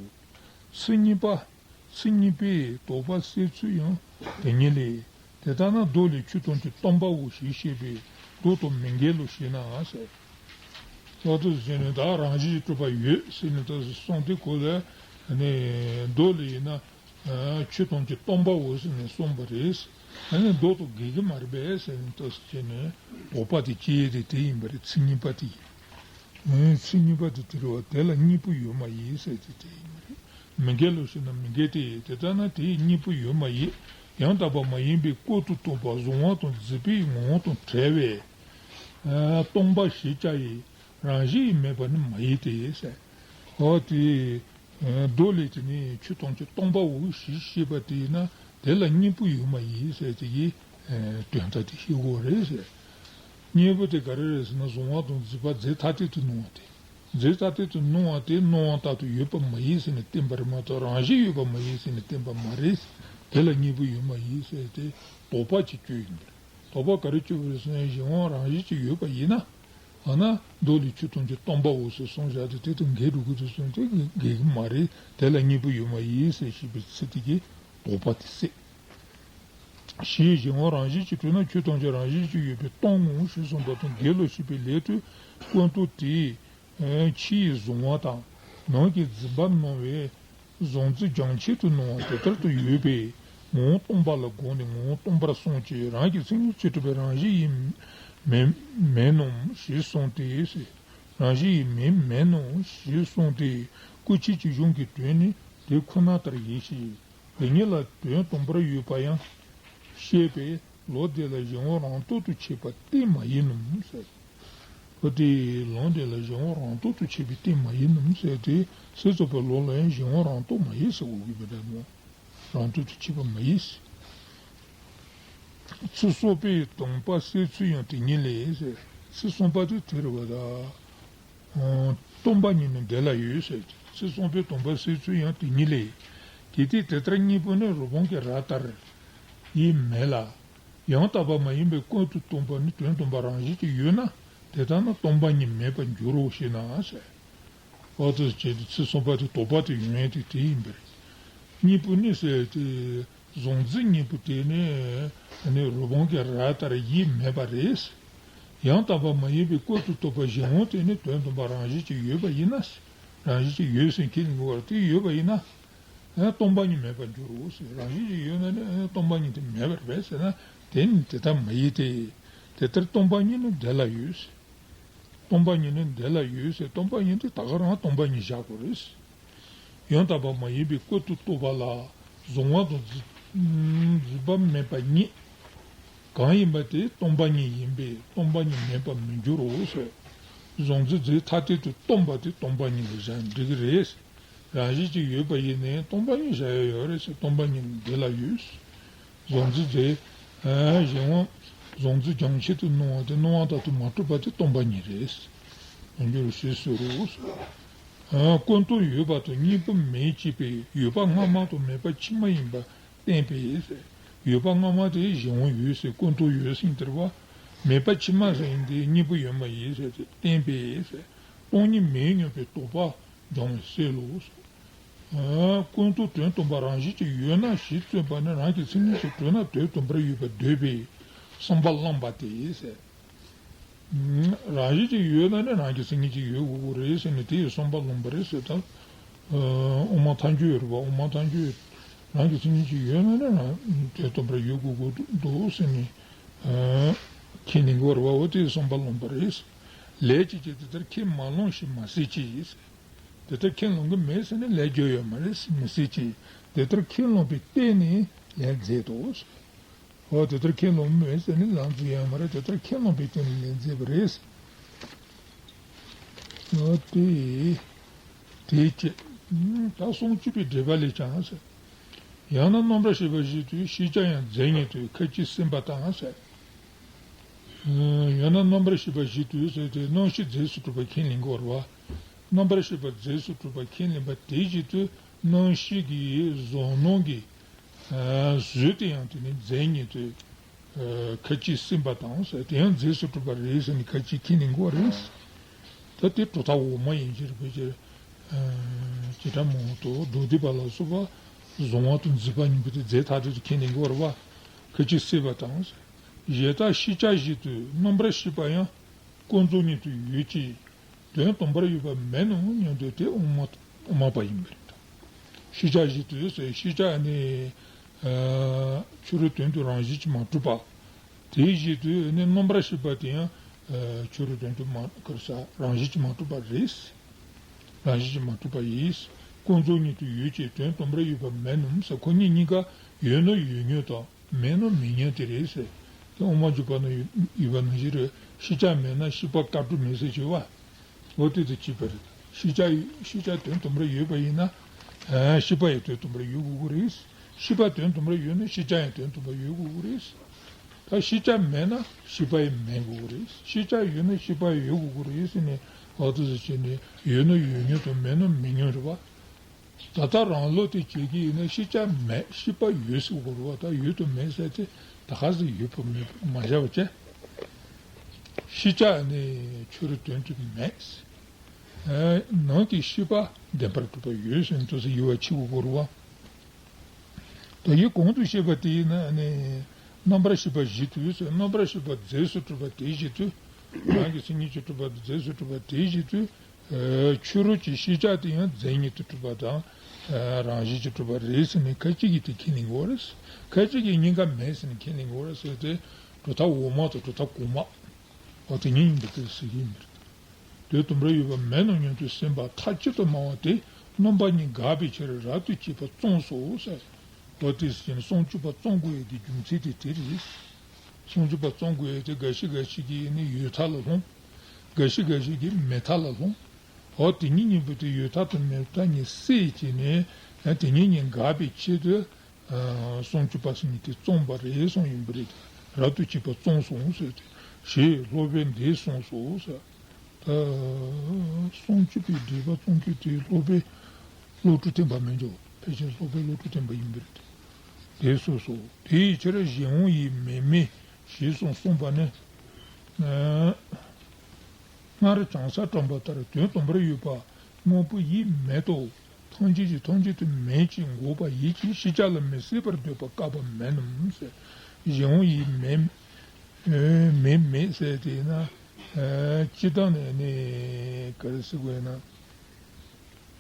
མཚན་ཉིད་པ། མཚན་ཉིད་པས་དོགས་པ་སེལ་ཚུལ་ཡང་དེ་ཉིད་ལས། དེ་ལྟར་ན་མདོ་ལས་ཆོས་ཐམས་ཅད་སྟོང་པའོ་ཞེས་བཤད་པས་མདོ་དང་མི་འགལ་ལོ་ཞེ་ན་ཟེར། ལྷག་ཏུ་ཟེར་ནས་ད་རང་བཞིན་གྱིས་གྲུབ་པ་ཡོད་ཟེར་ནས་ད་གསུངས་ཏེ་གོ་ལ་ནི་མདོ་ལས་ཡིན་ན། ཨ། ཆོས་ཐམས་ཅད་སྟོང་པའོ་ཟེར་ནས་གསུངས་པ་རེད། ཨ་ནི་མདོ་དང་འགལ་གྱི་མ་རེད་པས་ཟེར་ནས་ལྟོས་ཟེར་ནས་དོགས་པ་དེ་སྐྱེས་ཏེ་དེ་ཡིན་པ་རེད། མཚན་ཉིད་པ་དེ་ཡིན། ཨ། མཚན་ཉིད་པ་དེ་དེ་རེད་བ། དེ་ལ་གཉིས་པོ་ཡོད་མ་ཡིན་ཟེར་ཏེ་དེ་ཡིན་པ་རེད། མི་འགལ་ལོ་ཞེ་ན་མི་འགལ་ཏེ། དེ་ལྟར་ན་དེའི་གཉིས་པོ་ཡོད་མ་ཡིན། ཡང་དག་པ་མ་ཡིན་པའི་ཀུན་ཏུ་བརྟགས་པ་གཟུང་བ་དང་བརྫུས་པའི་ངོ་བོ་དང་བྲལ་བས། ཨ། སྟོང་པ་ཞེས་བྱ་ཡི་རང་བཞིན་མེད་པ་ནི་མ་ཡིན་ཏེ་ཟེར། འོ་དེ། མདོ་ལས་དེ་ནི་ཆོས་ཐམས་ཅད་སྟོང་པའོ་ཞེས་བཤད་པ་དེས་ན་དེ་ལ་གཉིས་པོ་ཡོད་མ་ཡིན་ཟེར་དེ་གི་དོན་དག་དེ་ཤེས་དགོས་རེད་ཟེར། གཉིས་པོ་དེ་ག་རེ་རེད་ཟེར་ན་གཟུང་བ་དང་བརྫུས་པ་རྫས་ཐ་དད་དུ་སྣང་བ་དེ། རྫས་ཐ་དད་དུ་སྣང་བ་དེ་སྣང་བ་ལྟར་དུ་ཡོད་པ་མ་ཡིན་ཟེར་ནས་བསྟན་པ་རེད་མ་གཏོགས་རང་བཞིན་ཡོད་པ་མ་ཡིན་ཟེར་ནས་བསྟན་པ་མ་རེད། དེ་ལ་གཉིས་པོ་ཡོད་མ་ཡིན་ཟེར་ཏེ་དོགས་པ་ཅིག་བཅོས་ཡིན་པ་རེད། དོགས་པ་ག་རེ་བཅོས་པ་རེད་ཟེར་ན་གཞན་དབང་རང་བཞིན་གྱིས་ཡོད་པ་ཡིན་ན། འོ་ན་མདོ་ལས་ཆོས་ཐམས་ཅད་སྟོང་པའོ་ཟེར་གསུངས་བཞག་དེ་དེ་དང་འགལ་འགྲོ་གི་འདུག་གསུངས་ཏེ་འགལ་གྱི་མ་རེད། དེ་ལ་གཉིས་པོ་ཡོད་མ་ཡིན་ཟེར་བཤད་པའི་ཚིག་དེ་གིས་དོགས་པ་དེ་སེལ། ཞེས་གཞན་དབང་རང་བཞིན་གྱིས་གྲུབ་ན་ཆོས་ཐམས་ཅད་རང་བཞིན་གྱིས་ཡོད་པས་སྟོང་ངོ་ཞེས་གསུངས་པ་དང་འགལ་ལོ་ཞེས་པའི་ལན་དུ་ཀུན་རྟོག་དེས་ཕྱི་ཡི་གཟུང་བ་དང་ནང་གི་འཛིན་པ་སྣང་བའི་གཟུང་འཛིན་རྒྱང་ཆད་དུ་སྣང་བ་དེ་ལྟར་དུ་ཡོད་པས་ངོ་བོ་སྟོང་པ་ལ་དགོངས་ནས་ངོ་བོ་སྟོང་པར་གསུངས་ཀྱི་རང་གི་མཚན་ཉིད་ཀྱིས་གྲུབ་པའི་རང་བཞིན་ཡིན་མིན་མིན་ནོ་ཞེས་གསུངས་ཏེ། རང་བཞིན་ཡིན་མིན་མིན་ནོ་ཞེས་གསུངས་ཏེ། སྐུ་མཆེད་ཀྱི་གཞུང་གི་དོན་ནི་དེ་ཁོ་ན་ལྟར་ཡིན་ཞེས། དེ་ཉིད་ལ་དོན་དམ་པར་ཡོད་པ་ཡང་ ཞེས་པས་ལོ་དེ་ལ་གཞན་དབང་རང་སྟོབས་དུ་བྱེད་པ་གཏན་མ་ཡིན་ནམ་ཟེར། འོ་དེ་ལོ་དེ་ལ་གཞན་དབང་རང་སྟོབས་དུ་བྱེད་པའི་གཏན་མ་ཡིན་ནམ་ཟེར་ཏེ། སྲིད་རྩོད་པའི་ལུགས་ལ་ཡང་གཞན་དབང་རང་སྟོབས་མ་ཡིན་ཟེར་དགོས་ཀྱི་མི་འདུག་མོ། རང་སྟོབས་དུ་བྱེད་པ་མ་ཡིན་ཟེར། ཚེ་གསུམ་པའི་སྟོང་པ་སད་ཚུལ་ཡང་དེ་ཉིད་ལས་ཟེར། ཚེ་གསུམ་པ་དེ་དེ་རེད་པ་ད། སྟོང་པ་ཉིད་ནི་འདི་ལ་ཡོད་ཟེར། ཚེ་གསུམ་པའི་སྟོང་པ་སད་ཚུལ་ཡང་དེ་ཉིད་ལས། དེ་དུས་དེ་ལྟར་གཉིས་པོ་ནི་རི་བོང་གི་རྭ་ལྟར་ཡི་མེད་ལ། ཡང་དག་པ་མ་ཡིན་པའི་ཀུན་ཏུ་སྟོང་པ་ནི་དོན་སྟོང་པ་རང་བཞིན་གྱིས་ཡོད་ན། དེ་ལྟར་ན་སྟོང་པ་ཉིད་མེད་པར་འགྱུར་རོ་ཞེ་ན་ཟེར། འོ་དེ་བྱས་ཏེ་ཚེ་གསུམ་པ་དེ་དོགས་པ་དེ་ཡོང་ཡས་དེ་དེ་ཡིན་པས། གཉིས་པོ་ནི་ཟེར་ཏེ། གཟུང་འཛིན་གཉིས་པོ་དེ་ནི་ནི་རི་བོང་གི་རྭ་ལྟར་ཡི་མེད་པ་རེད། ཡང་དག་པ་མ་ཡིན་པའི་ཀུན་ཏུ་རྟོག་པ་གཞན་དབང་དེ་ནི་དོན་སྟོང་པ་རང་བཞིན་གྱིས་ཡོད་པ་ཡིན་ན། རང་བཞིན་གྱིས་ཡོད་ཟེར་ཁས་ལེན་དགོས་པ་དེ་ཡོད་པ་ཡིན་ན། ཨ་སྟོང་པ་ཉིད་མེད་པར་འགྱུར་རོ་ཟེར། རང་བཞིན་གྱིས་ཡོད་ན་ནི་ཨ་སྟོང་པ་ཉིད་དེ་མེད་པ་རེད་ཟེར་ན། དེ་ནི་དེ་ལྟ་མ་ཡིན་ཏེ། དེ་ལྟར་སྟོང་པ་ཉིད་ནི་འདི་ལ་ཡོད་ཟེར། སྟོང་པ་ཉིད་ནི་འདི་ལ་ཡོད་ཟེར། སྟོང་པ་ཉིད་དེ་ད་ག་རང་སྟོང་པ་ཉིད་བཞག་དགོས་རེད། ཡང་དག་པ་མ་ཡིན་པའི་ཀུན་ཏུ་རྟོག་པ་ལ་གཟུང་བ་དང་འཛིན་འཛིན་པ་མེད་པ་ཉིད་གང་ཡིན་པ་དེ་སྟོང་པ་ཉིད་ཡིན་པས་སྟོང་པ་ཉིད་མེད་པར་མི་འགྱུར་རོ་ཟེར། གཟུང་འཛིན་རྫས་ཐ་དད་དུ་སྟོང་པ་དེ་སྟོང་པ་ཉིད་ལ་བཞག་འགྲིག་གི་རེད། རང་བཞིན་གྱིས་ཡོད་པ་ཡིན་ནའི་སྟོང་པ་ཉིད་བཞག་ཡ་ཡོད་རེད་ཟེར། སྟོང་པ་ཉིད་འདི་ལ་ཡོད། གཟུང་འཛིན་རྫས། ཨ་གཞན་དབང་། གཟུང་འཛིན་རྒྱང་ཆད་དུ་སྣང་བ་དེ་སྣང་བ་དག་ཏུ་མ་གྲུབ་པ་དེ་སྟོང་པ་ཉིད་རེད། ཡང་འགྱུར་ཞེས་ཟེར་རོ། ཨ་ཀུན་རྟོག་ཡོད་པ་དང་གཉིས་པོ་མེད་ཅེས་པའི་ཡོད་པ་སྔ་མ་དང་མེད་པ་ཕྱི་མ་ཡིན་པ་བསྟན་པས་ཟེར། ཡོད་པ་སྔ་མ་དེ་གཞན་དབང་ཡོད་ཟེར་ཀུན་རྟོག་ཡོད་ཟེར་དེ་རེད་པ། མེད་པ་ཕྱི་མ་ཟེར་ཡིན་དེ་གཉིས་པོ་ཡོད་མ་ཡིན་ཟེར་དེ་བསྟན་པས་ཟེར། སྟོང་ཉིད་མེད་སྙམ་པའི་དོགས་པ་སྦྱང་བའི་སྲོལ་ལོ། ཨ་ཀུན་རྟོག་དོན་སྟོང་པ་རང་བཞིན་གྱིས་ཡོད་ན་གཞི་བཙུན་པ་ནི་རང་གི་མཚན་ཉིད་ཀྱིས་གྲུབ་ན་དོན་སྟོང་པར་ཡོད་པར་འདོད་པའི་བསམ་པ་བླངས་པ་དེ་ཟེར། རང་བཞིན་གྱིས་ཡོད་ན་ནི་རང་གི་མཚན་ཉིད་ཀྱིས་ཡོད་དགོས་ཀྱི་རེད་ཟེར་ནས་དེ་ཡི་བསམ་པ་བླངས་པ་རེད་ཟེར་ད། དབུ་མ་ཐལ་འགྱུར་ཡོད་རེད་པ། དབུ་མ་ཐལ་འགྱུར་རང་གི་མཚན་ཉིད་ཀྱིས་ཡོད་ན་ནི་རང་དོན་སྟོང་པར་ཡོད་དགོས་ཀྱི་འདུག་ཟེར་ནས་ཁས་ལེན་གྱི་ཡོད་རེད་པ། འོ་དེ་ཡི་བསམ་པ་བླངས་པ་རེད། ལས་ཀྱི་ཆེད་དུ་དེ་ལྟར་ཁས་མ་བླངས་ཤིང་མ་ཟེར་ཅི་ཟེར། དེ་ལྟར་ཁས་བླངས་ཀྱི་མེད་ཟེར་ནས་ལས་རྒྱུ་ཡོད་མ་རེད་མི་སྲིད་ཅིང་། དེ་ལྟར་ཁས་བླངས་པའི་སྟེང་ནས་ལས་མཛད་དོ། འོ་དེ་ལྟར་ཁས་བླངས་མེད་ཟེར་ནས་ལས་མཛད་ཡོད་མ་རེད། དེ་ལྟར་ཁས་བླངས་པའི་སྟེང་ནས་ལས་མཛད་པ་རེད། འོ་དེ་དེའི་ཕྱིར། ད་གསུང་བཅུ་པའི་འགྲེལ་པ་ལས་ཀྱང་ཟེར། ཡང་ན་རྣམ་པར་ཤེས་པ་བཞི་དུས་ཤེས་བྱ་ཡང་རྫས་ཉིད་དུ་ཁ་ཅིག་སེམས་པ་དང་ཟེར། ཡང་ན་རྣམ་པར་ཤེས་པ་བཞི་དུས་ཟེར་ཏེ་རྣམ་ཤེས་རྫས་སུ་གྲུབ་པ་ཁས་ལེན་གྱི་ཡོད་རེད་པ། རྣམ་པར་ཤེས་པ་རྫས་སུ་གྲུབ་པ་ཁས་ལེན་པ་དེ་བཞིན་དུ་རྣམ་ཤེས་ཀྱི་གཟུང་རྣམ་གྱི་ཨ་བཟོས་ཏེ་ཡང་དེ་ནི་རྫས་ཉིད་དུ་ཨ་ཁ་ཅིག་སེམས་པ་དང་ཟེར་དེ་ཡང་རྫས་སུ་གྲུབ་པ་རེད་ཟེར་ནས་ཁ་ཅིག་ཁས་ལེན་གྱི་ཡོད་རེད། ད་དེ་གྲུབ་མཐའ་འོག་མ་ཡིན་གྱི་རེད་པས་ཀྱི། ཨ་བྱེ་བྲག་སྨྲ་བ་དང་མདོ་སྡེ་པ་ལ་སོགས་པ་གཟུང་བ་དང་འཛིན་པ་གཉིས་པོ་དེ་རྫས་ཐ་དད་དུ་ཁས་ལེན་གྱི་ཡོད་རེད་པ། ཁ་ཅིག་སེམས་པ་དང་ཟེར། གཞན་དག་ཤེས་བྱ་བཞི་དུ་རྣམ་པར་ཤེས་པ་ཡང་ཀུན་རྫོབ་ཉིད་དུ་ཡོད་ཀྱི། དོན་སྟོང་པར་ཡོད་པ་མེད་ནོ་སྙམ་དུ་དེ་དབུ་མ་དབུ་མ་པ་ཡིན་པ་རེད། ཤེས་བྱ་བཞི་དུ་ཟེར་ཤེས་བྱ་ནི་ཨ་ཕྱི་རོལ་དོན་དུ་རང་བཞིན་གྱིས་མ་གྲུབ་པ། དེའི་གཞི་དུ་ནི་རྣམ་པར་ཤེས་པ་དེ་ཡང་ཨ་ཕྱི་རོལ་དོན་དུ་མ་གར་ས་རང་བཞིན་གྱིས་མ་གྲུབ་པ་རེད། རང་བཞིན་གྱིས་མ་གྲུབ་པ་ཡིན། ཀུན་རྫོབ་ཉིད་དུ་ཡོད་ཅེས་དོན་སྟོང་པར་ཡོད་པ་མེད་ནོ་ཟེར་ཁོ་གཉིས་གཉིས་ཀ་ཡོད་ནོ་ཡོད་ཉོན་དང་མེད་ནོ་མེད་ཉོན་དེ་རེད་ཟེར། དེ་དབུ་མ་འཇུག་པ་ན་ཡོད་ཡོད་པ་ནང་བཞིན་རེད། ཤེས་བྱ་མེད་ན་ཤེས་པ་དགག་སྒྲུབ་མེད་ཟེར་བྱས་པ། འོ་དེ་དང་གཅིག་པ་རེད། ཤེས་བྱ་ཡོད་ཤེས་བྱ་དོན་དམ་པར་ཡོད་པ་ཡིན་ན། ཨ་ཤེས་པ་ཡང་དོན་དམ་པར་ཡོད་དགོས་ཀྱི་རེད། ཤེས་པ་དོན་དམ་པར་ཡོད་ན་ཤེས་བྱ་ཡང་དོན་དམ་པར་ཡོད་དགོས་ཀྱི་རེད། ད་ཤེས་བྱ་མེད་ན་ཤེས་པ་ཡང་མེད་དགོས་ཀྱི་རེད། ཤེས་བྱ་ཡོད་ན་ཤེས་པ་ཡང་ཡོད་དགོས་ཀྱི་རེད་ཟེར་ནས་འོ་དེ་ཚོ་བྱས་ནས་ཡོད་ན་ཡོད་ཉོན་དང་མེད་ན་མེད་ཉོན་རེད་པ། ད་ལྟ་རང་བློ་དེ་བྱེད་ཀྱི་ཡིན་ན་ཤེས་བྱ་མེད་ཤེས་པ་ཡོད་ཟེར་དགོས་རེད་པ། ད་ཡོད་དང་མེད་ཟེར་དེ་ད་ག་ཟེ་ཡོད་པ་མེད་པ་མ་བཞག་པ་བྱས། ཤེས་བྱ་ནི་ཕྱི་རོལ་དོན་དུ་མེད། ཨ་ནང་གི་ཤེས་པ་བདེན་པར་གྲུབ་པ་ཡོད་ཟེར་ནས་དེ་ཚོ་ཡོད་པ་ཕྱེ་དགོས་རེད་པ། ད་ཡིག་གོང་དུ་བཤད་པ་དེ་ཡིན་ན་ནི་རྣམ་པར་ཤེས་པ་བཞི་དུས་ཟེར་རྣམ་པར་ཤེས་པ་རྫས་སུ་གྲུབ་པ་དེ་བཞིན་དུ། རང་གི་མཚན་ཉིད་ཀྱིས་གྲུབ་པ་རྫས་སུ་གྲུབ་པ་དེ་བཞིན་དུ། ཨ་ཕྱི་རོལ་གྱི་ཤེས་བྱ་དེ་ཡང་རྫས་ཉིད་དུ་གྲུབ་པ་དང་། ཨ་རང་བཞིན་གྱིས་གྲུབ་པ་རེད་ཟེར་ནས་ཁ་ཅིག་གིས་དེ་ཁས་ལེན་གྱི་ཡོད་རེད། ཁ་ཅིག་གིས་གཉིས་ཀ་མེད་ཟེར་ནས་ཁས་ལེན་གྱི་ཡོད་རེད་ཟེར་ཏེ། གྲུབ་མཐའ་འོག་མ་དང་གྲུབ་མཐའ་གོང་མ། འོ་དེ་གཉིས་ཡིན་པ་དེ་ཟེར་གྱི་ཡིན་པ་རེད། དོན་དམ་པར་ཡོད་པ་མེད་ནོ་སྙམ་དུ་སེམས་པ་མཐའ་གཅིག་ཏུ་སྨྲ་བ་དེ་རྣམ་པ་གཉིས་འགག་པའི་ཕྱིར་རབ་ཏུ་བྱེད་པ་བཙོངས་སོ་ཟེར། འོ་དེ་ཟེར་ནས་བསྲུང་བཅུག་པ་བཙོང་དགོས་ཡས་དེ་རྒྱུ་མཚན་དེ་དེ་རེད། བསྲུང་བཅུག་པ་བཙོང་དགོས་ཡས་དེ་འགའ་ཞིག་འགའ་ཞིག་གིས་ནི་ཡོད་མཐའ་ལ་ལྷུང་། འགའ་ཞིག་འགའ་ཞིག་གིས་མེད་མཐའ་ལ་ལྷུང་། འོ་དེ་གཉིས་གཉིས་པོ་དེ་ཡོད་མཐའ་དང་མེད་མཐའ་གཉིས་བསྲེས་བྱས་ནས་དེ་གཉིས་གཉིས་འགག་པའི་ཆེད་དུ། ཨ། བསྲུང་བཅུག་པ་ཟེར་མཁན་དེ་བཙོངས་པ་རེད་གསུངས་ཡིན་པ་རེད། རབ་ཏུ་བྱེད་པ་བཙོངས་སོང་ཟེར་ཏེ། ཞེས་སློབ་དཔོན་འདིས་གསུངས་སོ་ཟེར། ད་བསྲུང་བཅུག་པའི་སྒྲིབ་པ་བཙོང་མཁན་དེ་སློབ་དཔོན་བློ་གྲོས་བརྟན་པ་མིན་འགྲོ། ཕལ་ཆེར་སློབ་དཔོན་བློ་གྲོས་བརྟན་པ་ཡིན་པ་རེད། དེ་གསུངས་སོ། དེའི་ཕྱིར་གཞན་དབང་ཡིས་མེད་མེད་ཞེས་གསུངས་གསུངས་པ་ནི། ཨ། སྔར་བྱང་ས་དྲངས་པ་ལྟར་དོན་དམ་པར་ཡོད་པ་དངོས་པོ་ཡིད་མེད་དོ། ཐམས་ཅད་ཀྱིས་ཐམས་ཅད་དུ་མེད་ཅེས་འགོག་པ་ཡིན་གྱི་ཤེས་བྱ་ལ་མི་སྲིད་པར་འདོད་པ་བཀག་པ་མིན་ནམ་ཟེར། གཞན་དབང་ཡིས་མེད། ཨེ། མེད་མེད་ཟེར་དེ་ན། ཨེ། སྤྱིར་བཏང་ནས་ནི་ག་རེ་ཟེར་དགོས་ན།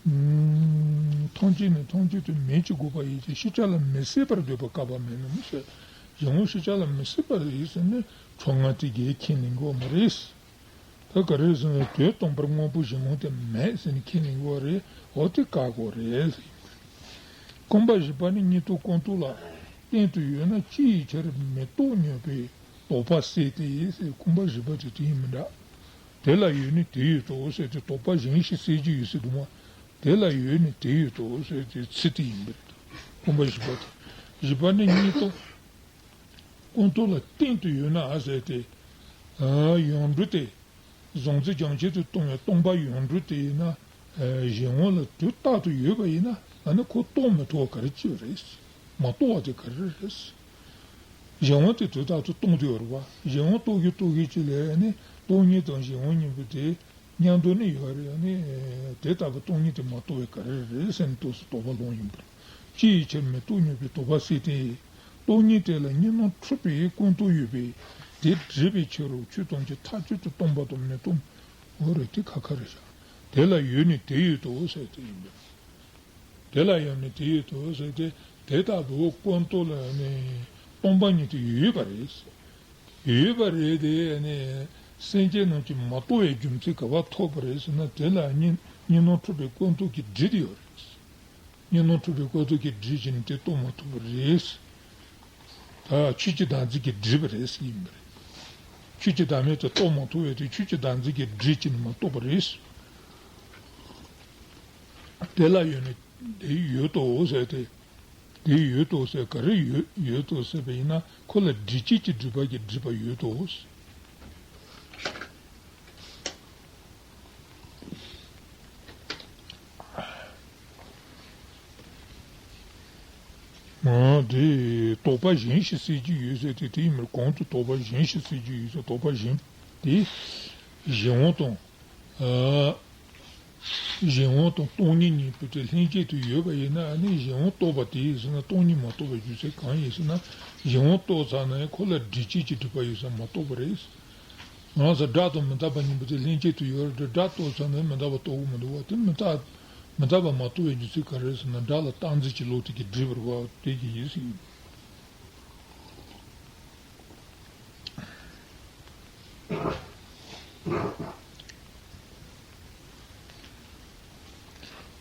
ཨུམ། ཐམས་ཅད་ནི་ཐམས་ཅད་དུ་མེད་ཅེས་འགོག་པ་ཡིན་གྱི་ཤེས་བྱ་ལ་མི་སྲིད་པར་འདོད་པ་བཀག་པ་མིན་ནམ་ཟེར། གཞན་དབང་ཤེས་བྱ་ལ་མི་སྲིད་པ་ཡིན་ཟེར་ནས་གྲངས་ངེས་དེ་གས་ཁས་ལེན་དགོས་མ་རེད། ད་ག་རེ་ཟེར་ན་དོན་དམ་པར་དངོས་པོ་གཞན་དབང་དེ་མེད་ཟེར་ནས་ཁས་ལེན་དགོས་རེད། འོ་དེ་བཀག་དགོས་རེད། རྐང་པ་བཞི་པ་ནི་གཉིས་རྟོག་ཀུན་རྟོག་ལ་གཏན་དུ་ཡོད་ན་ཅི་ཡི་ཕྱིར་མི་རྟོག་སྙམ་པའི་དོགས་པ་སེལ་ཏེ་ཟེར། རྐང་པ་བཞི་པ་དེ་དེ་ཡིན་མི་འདྲ། དེ་ལ་ཡོད་ནི་དེ་ཡོད་དོ་ཟེར་ཏེ་དོགས་པ་གཞན་ཞིག་སེལ་རྒྱུ་ཡོད་ཟེར་འདུག་མ། དེ་ལ་ཡོད་ནི་དེ་ཡོད་དོ་ཟེར་ཏེ་ཚིག་དེ་ཡིན་པ་རེད། རྐང་པ་བཞི་པ་དེ། བཞི་པ་ནི་གཉིས་རྟོག་ཀུན་རྟོག་ལ་གཏན་དུ་ཡོད་ན་ཟེར་ཏེ། ཨ། ཡོངས་གྲུབ་སྟེ། གཟུང་འཛིན་རྒྱང་ཆད་དུ་གཏོང་བའི་སྟོང་པ་ཡོངས་གྲུབ་དེ་ཡིན་ན། ཨ། གཞན་དབང་ལ་དུས་རྟག་ཏུ་ཡོད་པ་ཡིན་ན་ཨ་ནི་ཁོ་རྟོགས་མི་ཐུབ་པ་ག་རེ་ཅི་རེད། མ་རྟོགས་པ་དེ་ག་རེ་རེད། གཞན་དབང་དེ་དུས་རྟག་ཏུ་སྟོང་དུ་ཡོད་རེད་པ། གཞན་དབང་རྟོགས་གི་རྟོགས་གི་ཅི་ལས་ནི་སྟོང་ཉིད་དང་གཞན་དབང་གཉིས་པོ་དེ་མཉམ་དུ་ནི་ཡོད་རེད། ནི་དེ་ལྟ་བུ་སྟོང་ཉིད་དེ་མ་རྟོགས་པའི་ག་རེ་རེད་ཟེར་ནས་རྟོགས་སུ་རྟོགས་པ་ལོང་ཡིན་པར། ཅི་ཡི་ཕྱིར་མི་རྟོག་སྙམ་པའི་དོགས་པ་སེལ་ཏེ། སྟོང་ཉིད་དེ་ལ་གཉིས་སྣང་འཁྲུལ་པའི་ཀུན་རྟོག་ཡོད་པས་དེ་སྒྲིབ་པའི་ཕྱིར་རོ། ཆོས་ཐམས་ཅད་མཐའ་གཅིག་ཏུ་སྟོང་པ་དང་མི་སྟོང་བ་རེད། དེ་ཁ་ཁ་རེད་ཤག་དེ་ལ་ཡོད་ནི་དེ་ཡོད་དོ་ཟེར་དེ་ཡིན་པས། དེ་ལ་ཡོད་ནི་དེ་ཡོད་དོ་ཟེར་ཏེ། དེ་ལྟ་བུའི་ཀུན་རྟོག་ལ་ནི་སྟོང་པ་ཉིད་དུ་ཡོད་པ་རེད། ཡོད་པ་རེད་དེ་ནི་སེམས་ཅན་རྣམས་ཀྱིས་མ་རྟོགས་པའི་རྒྱུ་མཚན་ག་པར་ཐོགས་པ་རེད་ཟེར་ན། དེ་ལ་གཉིས་གཉིས་སྣང་འཁྲུལ་པའི་ཀུན་རྟོག་གིས་སྒྲིབ་ཡོད་རེད། གཉིས་སྣང་འཁྲུལ་པའི་ཀུན་རྟོག་གིས་སྒྲིབ་བྱས་ནས་དེ་རྟོགས་མ་ཐུབ་པ་རེད། ད་ཆོས་ཀྱི་བདག་འཛིན་གྱིས་སྒྲིབ་པ་རེད་ཟེར་ཡིན་པ་རེད། ཆོས་ཀྱི་བདག་མེད་དེ་རྟོགས་མ་ཐུབ་པས་དེ་ཆོས་ཀྱི་བདག་འཛིན་གྱིས་སྒྲིབ་བྱས་ནས་མ་རྟོགས་པ་རེད། དེ་ལ་ཡོད་ནི་དེ་ཡོད་དོ་ཟེར་ཏེ། དེ་ཡོད་དོ་ཟེར། ག་རེ་ཡོད་ཡོད་དོ་ཟེར་བ་ཡིན་ན་ཁོ་ལ་སྒྲིབ་བྱེད་ཀྱི་སྒྲིབ་པ་གིས་སྒྲིབ་པ་ཡོད་དོ། ཨ། དེ་དོགས་པ་གཞན་ཞིག་སེལ་རྒྱུ་ཡོད་ཟེར་ཏེ། དེ་ཡིན་པར་གོང་དུ་དོགས་པ་གཞན་ཞིག་སེལ་རྒྱུ་ཡོད་ཟེར། དོགས་པ་གཞན་དེ་གཞན་དབང་དང་། ཨ། གཞན་དབང་དང་སྟོང་ཉིད་གཉིས་པོ་དེ་ལྷན་སྐྱེས་དུ་ཡོད་པ་ཡིན་ན། ཨ་ནི་གཞན་དབང་རྟོགས་པ་དེ་ཡིན་ཟེར་ན་སྟོང་ཉིད་མ་རྟོགས་པའི་རྒྱུ་མཚན་གང་ཡིན་ཟེར་ན། གཞན་དབང་རྟོགས་ཚར་ན་ཡང་ཁོ་ལ་སྒྲིབ་བྱེད་ཀྱི་སྒྲིབ་པ་ཡོད་ས་མ་རྟོགས་པ་རེད། ང་ཚོ་སྒྲ་དང་མི་རྟག་པ་གཉིས་པོ་དེ་ལྷན་སྐྱེས་དུ་ཡོད་རེད། སྒྲ་རྟོགས་ཚར་ན་མི་རྟག་པ་རྟོགས་ཀྱི་མི་འདུག་བ། དེ་མི་རྟག་མི་རྟག་པ་མ་རྟོགས་པའི་རྒྱུ་མཚན་ག་རེ་རེད་ཟེར་ན། སྒྲ་ལ་རྟག་འཛིན་གྱི་བློ་དེ་གིས་སྒྲིབ་པ་རེད་བ། དེ་གིས་ཡིན་ཟེར་ཡིན།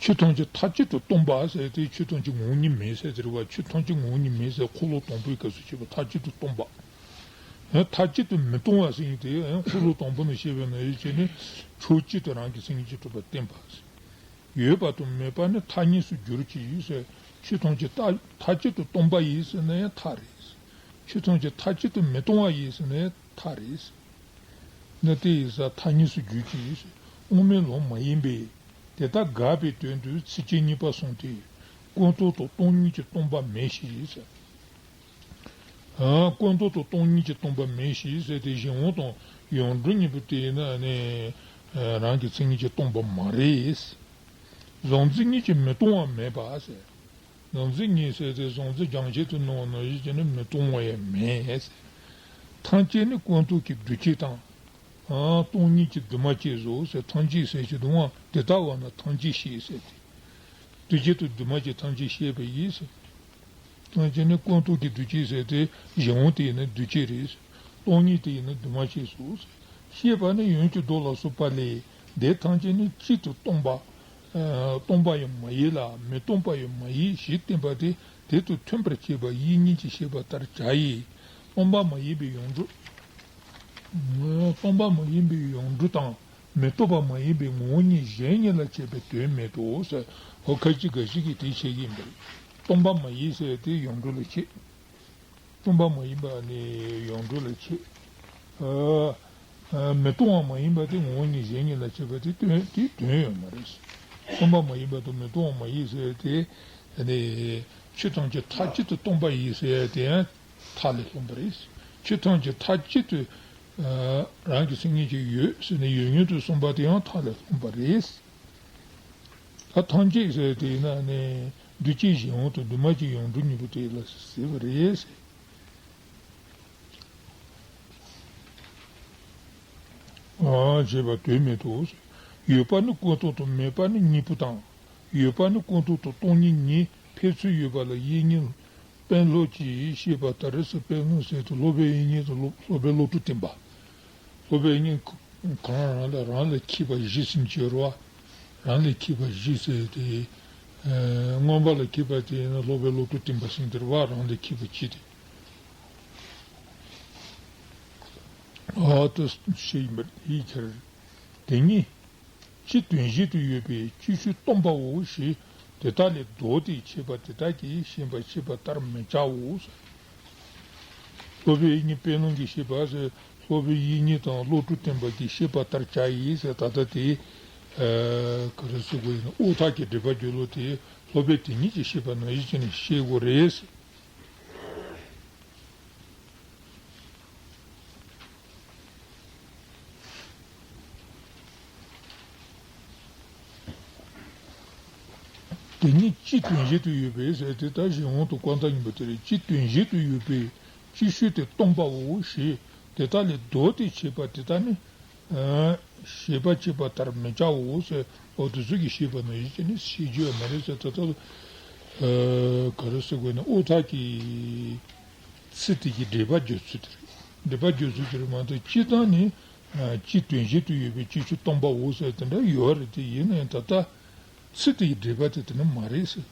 ཆོས་ཐམས་ཅད་མཐའ་གཅིག་ཏུ་སྟོང་པ་ཟེར་ཏེ། ཆོས་ཐམས་ཅད་ངོ་བོ་ཉིད་མེད་ཟེར་དེ་རེད་བ། ཆོས་ཐམས་ཅད་ངོ་བོ་ཉིད་མེད་ཟེར། འཁོར་ལོ་དང་པོའི་སྐབས་སུ་བཤད་པ་མཐའ་གཅིག་ཏུ་སྟོང་པ། ཡང་མཐའ་གཅིག་ཏུ་མི་སྟོང་བ་ཟེར་ཡིན་ཏེ། ཡང་འཁོར་ལོ་དང་པོ་ནས་བཤད་པའི་ནང་ཡོད་ཅེ་ནི། ཕྱོགས་གཅིག་ཏུ་རང་གི་སེམས་ཉིད་ཀྱིས་གྲུབ་པ་བསྟན་པ་ཟེར། ཡོད་པ་དང་མེད་པ་ནི་ཐ་སྙད་སུ་འགྱུར་གྱི་ཡོད་ཟེར། ཆོས་ཐམས་ཅད་མཐའ་མཐའ་གཅིག་ཏུ་སྟོང་པ་ཡིན་ཟེར་ན་ཡང་ཐ་རེད། ཆོས་ཐམས་ཅད་མཐའ་གཅིག་ཏུ་མི་སྟོང་བ་ཡིན་ཟེར་ན་ཡང་ཐ་རེད། ན་དེ་ཡིན་ས་ཐ་སྙད་སུ་འགྱུར་གྱི་ཡོད་ཟེར། དབང་མེད་ལུགས་མ་ཡིན་པས། དེ་ལྟར་དགག་པའི་དོན་དུ་ཚིགས་བཅད་གཉིས་པ་གསུངས་ཏེ། ཀུན་རྟོག་དང་སྟོང་ཉིད་ཀྱིས་སྟོང་པ་མེད་ཞེས་ཟེར། ཨ། ཀུན་རྟོག་དང་སྟོང་ཉིད་ཀྱིས་སྟོང་པ་མེད་ཞེས་ཟེར་ཏེ། གཞན་དབང་དང་ཡོངས་གྲུབ་གཉིས་པོ་དེ་ཡིན་ན་ནི་རང་གི་མཚན་ཉིད་ཀྱིས་སྟོང་པ་མ་རེད། གཟུང་འཛིན་གཉིས་ཀྱིས་མི་སྟོང་བ་མེད་པ་ཟེར། གཟུང་འཛིན་གཉིས་ཟེར་ཏེ་གཟུང་འཛིན་རྒྱང་ཆད་དུ་སྣང་བ་ནང་བཞིན་བྱས་ནས་མི་སྟོང་བ་ཡང་མེད་ཟེར། ཐམས་ཅད་ནི་ཀུན་རྟོག་གི་འདུ་བྱེད་དང་། ཨ། སྟོང་ཉིད་ཀྱིས་འདུས་མ་བྱས་སོ་ཟེར། ཐམས་ཅད་ཟེར་གྱི་འདུག་ཨང་། དེ་ལྟ་བ་ན་ཐམས་ཅད་ཞེས་ཟེར་ཏེ། འདུས་བྱས་དང་འདུས་མ་བྱས་ཐམས་ཅད་ཤེས་པ་ཡིས། ཐམས་ཅད་ནི་ཀུན་རྟོག་གི་འདུ་བྱེད་ཟེར་ཏེ། གཞན་དབང་དེ་ཡིན་ན་འདུ་བྱེད་རེད། སྟོང་ཉིད་དེ་ཡིན་ན་འདུས་མ་བྱས་སོ་ཟེར། ཤེས་པ་ནི་ཡོན་གྱི་མདོ་ལ་སོགས་པ་ལས། དེ་ཐམས་ཅད་ནི་གཅིག་ཏུ་སྟོང་པ། ཨ། སྟོང་པ་ཡང་མ་ཡིན་ལ་མི་སྟོང་པ་ཡང་མ་ཡིན་ཞེས་བསྟན་པ་དེ་ དེ་དང་མཐུན་པར་བྱེད་པ་ཡིད་གཉིས་ཀྱིས་བཤད་པ་ལྟར་བྱ་ཡི། སྟོང་པ་མ་ཡིན་པའི་ཡོངས་གྲུབ། སྟོང་པ་མ་ཡིན་པའི་ཡོངས་གྲུབ་དང་མི་རྟོག་པ་མ་ཡིན་པའི་ངོ་བོ་ཉིད་གཞན་ཉིད་ལ་བྱེད་པའི་དོན་མེད་དོ་ཟེར། ཧོ་ཁ་ཅིག་འགའ་ཞིག་གིས་དེ་བཤད་ཀྱི་ཡིན་པ་རེད། སྟོང་པ་མ་ཡིན་ཟེར་དེ་ཡོངས་གྲུབ་ལ་བྱེད། སྟོང་པ་མ་ཡིན་པ་ནི་ཡོངས་གྲུབ་ལ་བྱེད། ཨ། ཨ། མི་རྟོག་པ་མ་ཡིན་པ་དེ་ངོ་བོ་ཉིད་གཞན་ཉིད་ལ་བྱེད་པ་དེ་དོན་དེ་དོན་ཡོད་མ་རེད། སྟོང་པ་མ་ཡིན་པ་དང་མི་རྟོག་པ་མ་ཡིན་ཟེར་དེ་ནི་ཆོས་ཐམས་ཅད་མཐའ་གཅིག་ཏུ་སྟོང་པ་ཡིན་ཟེར་དེ་ཡང་མཐའ་ལས་ལྷུང་བ་རེད། ཆོས་ཐམས་ཅད་མཐའ་གཅིག་ཏུ་ཨ་རང་གི་སེམས་ཉིད་ཀྱིས་ཡོད་ཟེར་ནས་ཡོད་ཉིད་དུ་གསུངས་པ་དེ་ཡང་མཐའ་ལས་ལྷུང་བ་རེད། ད་ཐམས་ཅད་ཟེར་དེ་ཡིན་ན་ནི་འདུས་བྱས་གཞན་དབང་དང་འདུས་མ་བྱས་ཡོངས་གྲུབ་གཉིས་པོ་དེ་ལ་ཟེར་བ་རེད། ཨ། བྱས་པ་དོན་མེད་དོ། ཡོད་པ་ནི་ཀུན་རྟོག་དང་མེད་པ་ནི་གཉིས་པོ་དང་། ཡོད་པ་ནི་ཀུན་རྟོག་དང་སྟོང་ཉིད་གཉིས་ཕན་ཚུན་ཡོད་པ་ལ་ཡིད་གཉིས་དཔེ་སློབ་ཀྱིས་བཤད་པ་ལྟར་ཟེར། དཔེ་སློབ་ཟེར་དུས་སློབ་པའི་ཡིད་གཉིས་དང་སློབ་སློབ་པའི་བློ་གྲོས་བསྟན་པ། སློབ་པའི་ཡིད་གཉིས་གང་རང་ལ་རང་ལ་ཁྱད་པར་བཞི་ཟེར་གྱི་ཡོད་རེད་བ། རང་ལ་ཁྱད་པར་བཞི་ཟེར་དེ། ཨ། མངོན་པ་ལ་ཁྱད་པར་དེ་ཡིན་ན་སློབ་པའི་བློ་གྲོས་བསྟན་པ་ཟེར་གྱི་རེད་བ། རང་ལ་ཁྱད་པར་བཞི་དེ། ཨ་ཏི་ཞེས་ཡིན་པར་ཡིད་ཁྱེར། དེ་ཉིད་སྤྱི་དོན་བཞིན་དུ་ཡོད་པའི་སྤྱི་ཆོས་སྟོང་པའོ་ཞེས་དེ་དག་ལས་ལྡོག་སྟེ་འཆད་པ་དེ་དག་གིས་ཞེན་པར་བྱེད་པ་ལྟར་མི་བྱའོ། སློབ་པའི་ཡིད་གཉིས་དཔེ་སློབ་ཀྱིས་བཤད་པ་ཟེར། སློབ་པའི་ཡིད་གཉིས་དང་བློ་གྲོས་བསྟན་པ་གྱིས་བཤད་པ་ལྟར་བྱ་ཡིས་ཟེར། ད་ལྟ་དེ་ཨ་ག་རེ་ཟེར་དགོས་ཡིན་ན། དབུ་ཐག་གི་སྒྲིབ་པ་སྦྱོང་ལུགས་དེ་སློབ་པའི་དེ་ཉིད་ཀྱིས་བཤད་པ་ནང་བཞིན་བྱས་ནས་བཤད་དགོས་རེད། དེ་ཉིད་སྤྱི་དོན་བཞིན་དུ་ཡོད་པའི་ཟེར་དེ་ད་གཞན་དབང་དུ་བཀར་འདྲ་ཡིན་པ་དེ་རེད། སྤྱི་དོན་བཞིན་དུ་ཡོད་པའི་སྤྱི་ཆོས་དེ་སྟོང་པའོ་ཞེས་དེ་དག་ལས་ལྡོག་སྟེ་འཆད་པ་དེ་དག་ནི། ཨ། ཞེན་པར་བྱེད་པ་ལྟར་མི་བྱའོ་ཟེར། འོ་དེ་ཚོ་གིས་བཤད་པ་ནང་བཞིན་བྱས་ནས་བཤད་རྒྱུ་ཡོད་མ་རེད་ཟེར། ད་ལྟ་ཨ་ག་རེ་ཟེར་དགོས་ན། དབུ་ཐག་གི་ཚིག་དེ་གི་འགྲེལ་པ་བརྗོད་ཚུལ་དེ་རེད། འགྲེལ་པ་བརྗོད་ཚུལ་དེ་རེད་མ་གཏོགས། སྤྱིར་བཏང་ནི་ཨ་སྤྱི་དོན་བཞིན་དུ་ཡོད་པའི་སྤྱི་ཆོས་སྟོང་པའོ་ཟེར་དེ་འདྲ་ཡོད་རེད། དེ་ཡིན་ན་ཡང་ད་ལྟ་ཚིག་དེ་གི་འགྲེལ་པ་དེ་དེ་འདྲ་མ་རེད་ཟེར།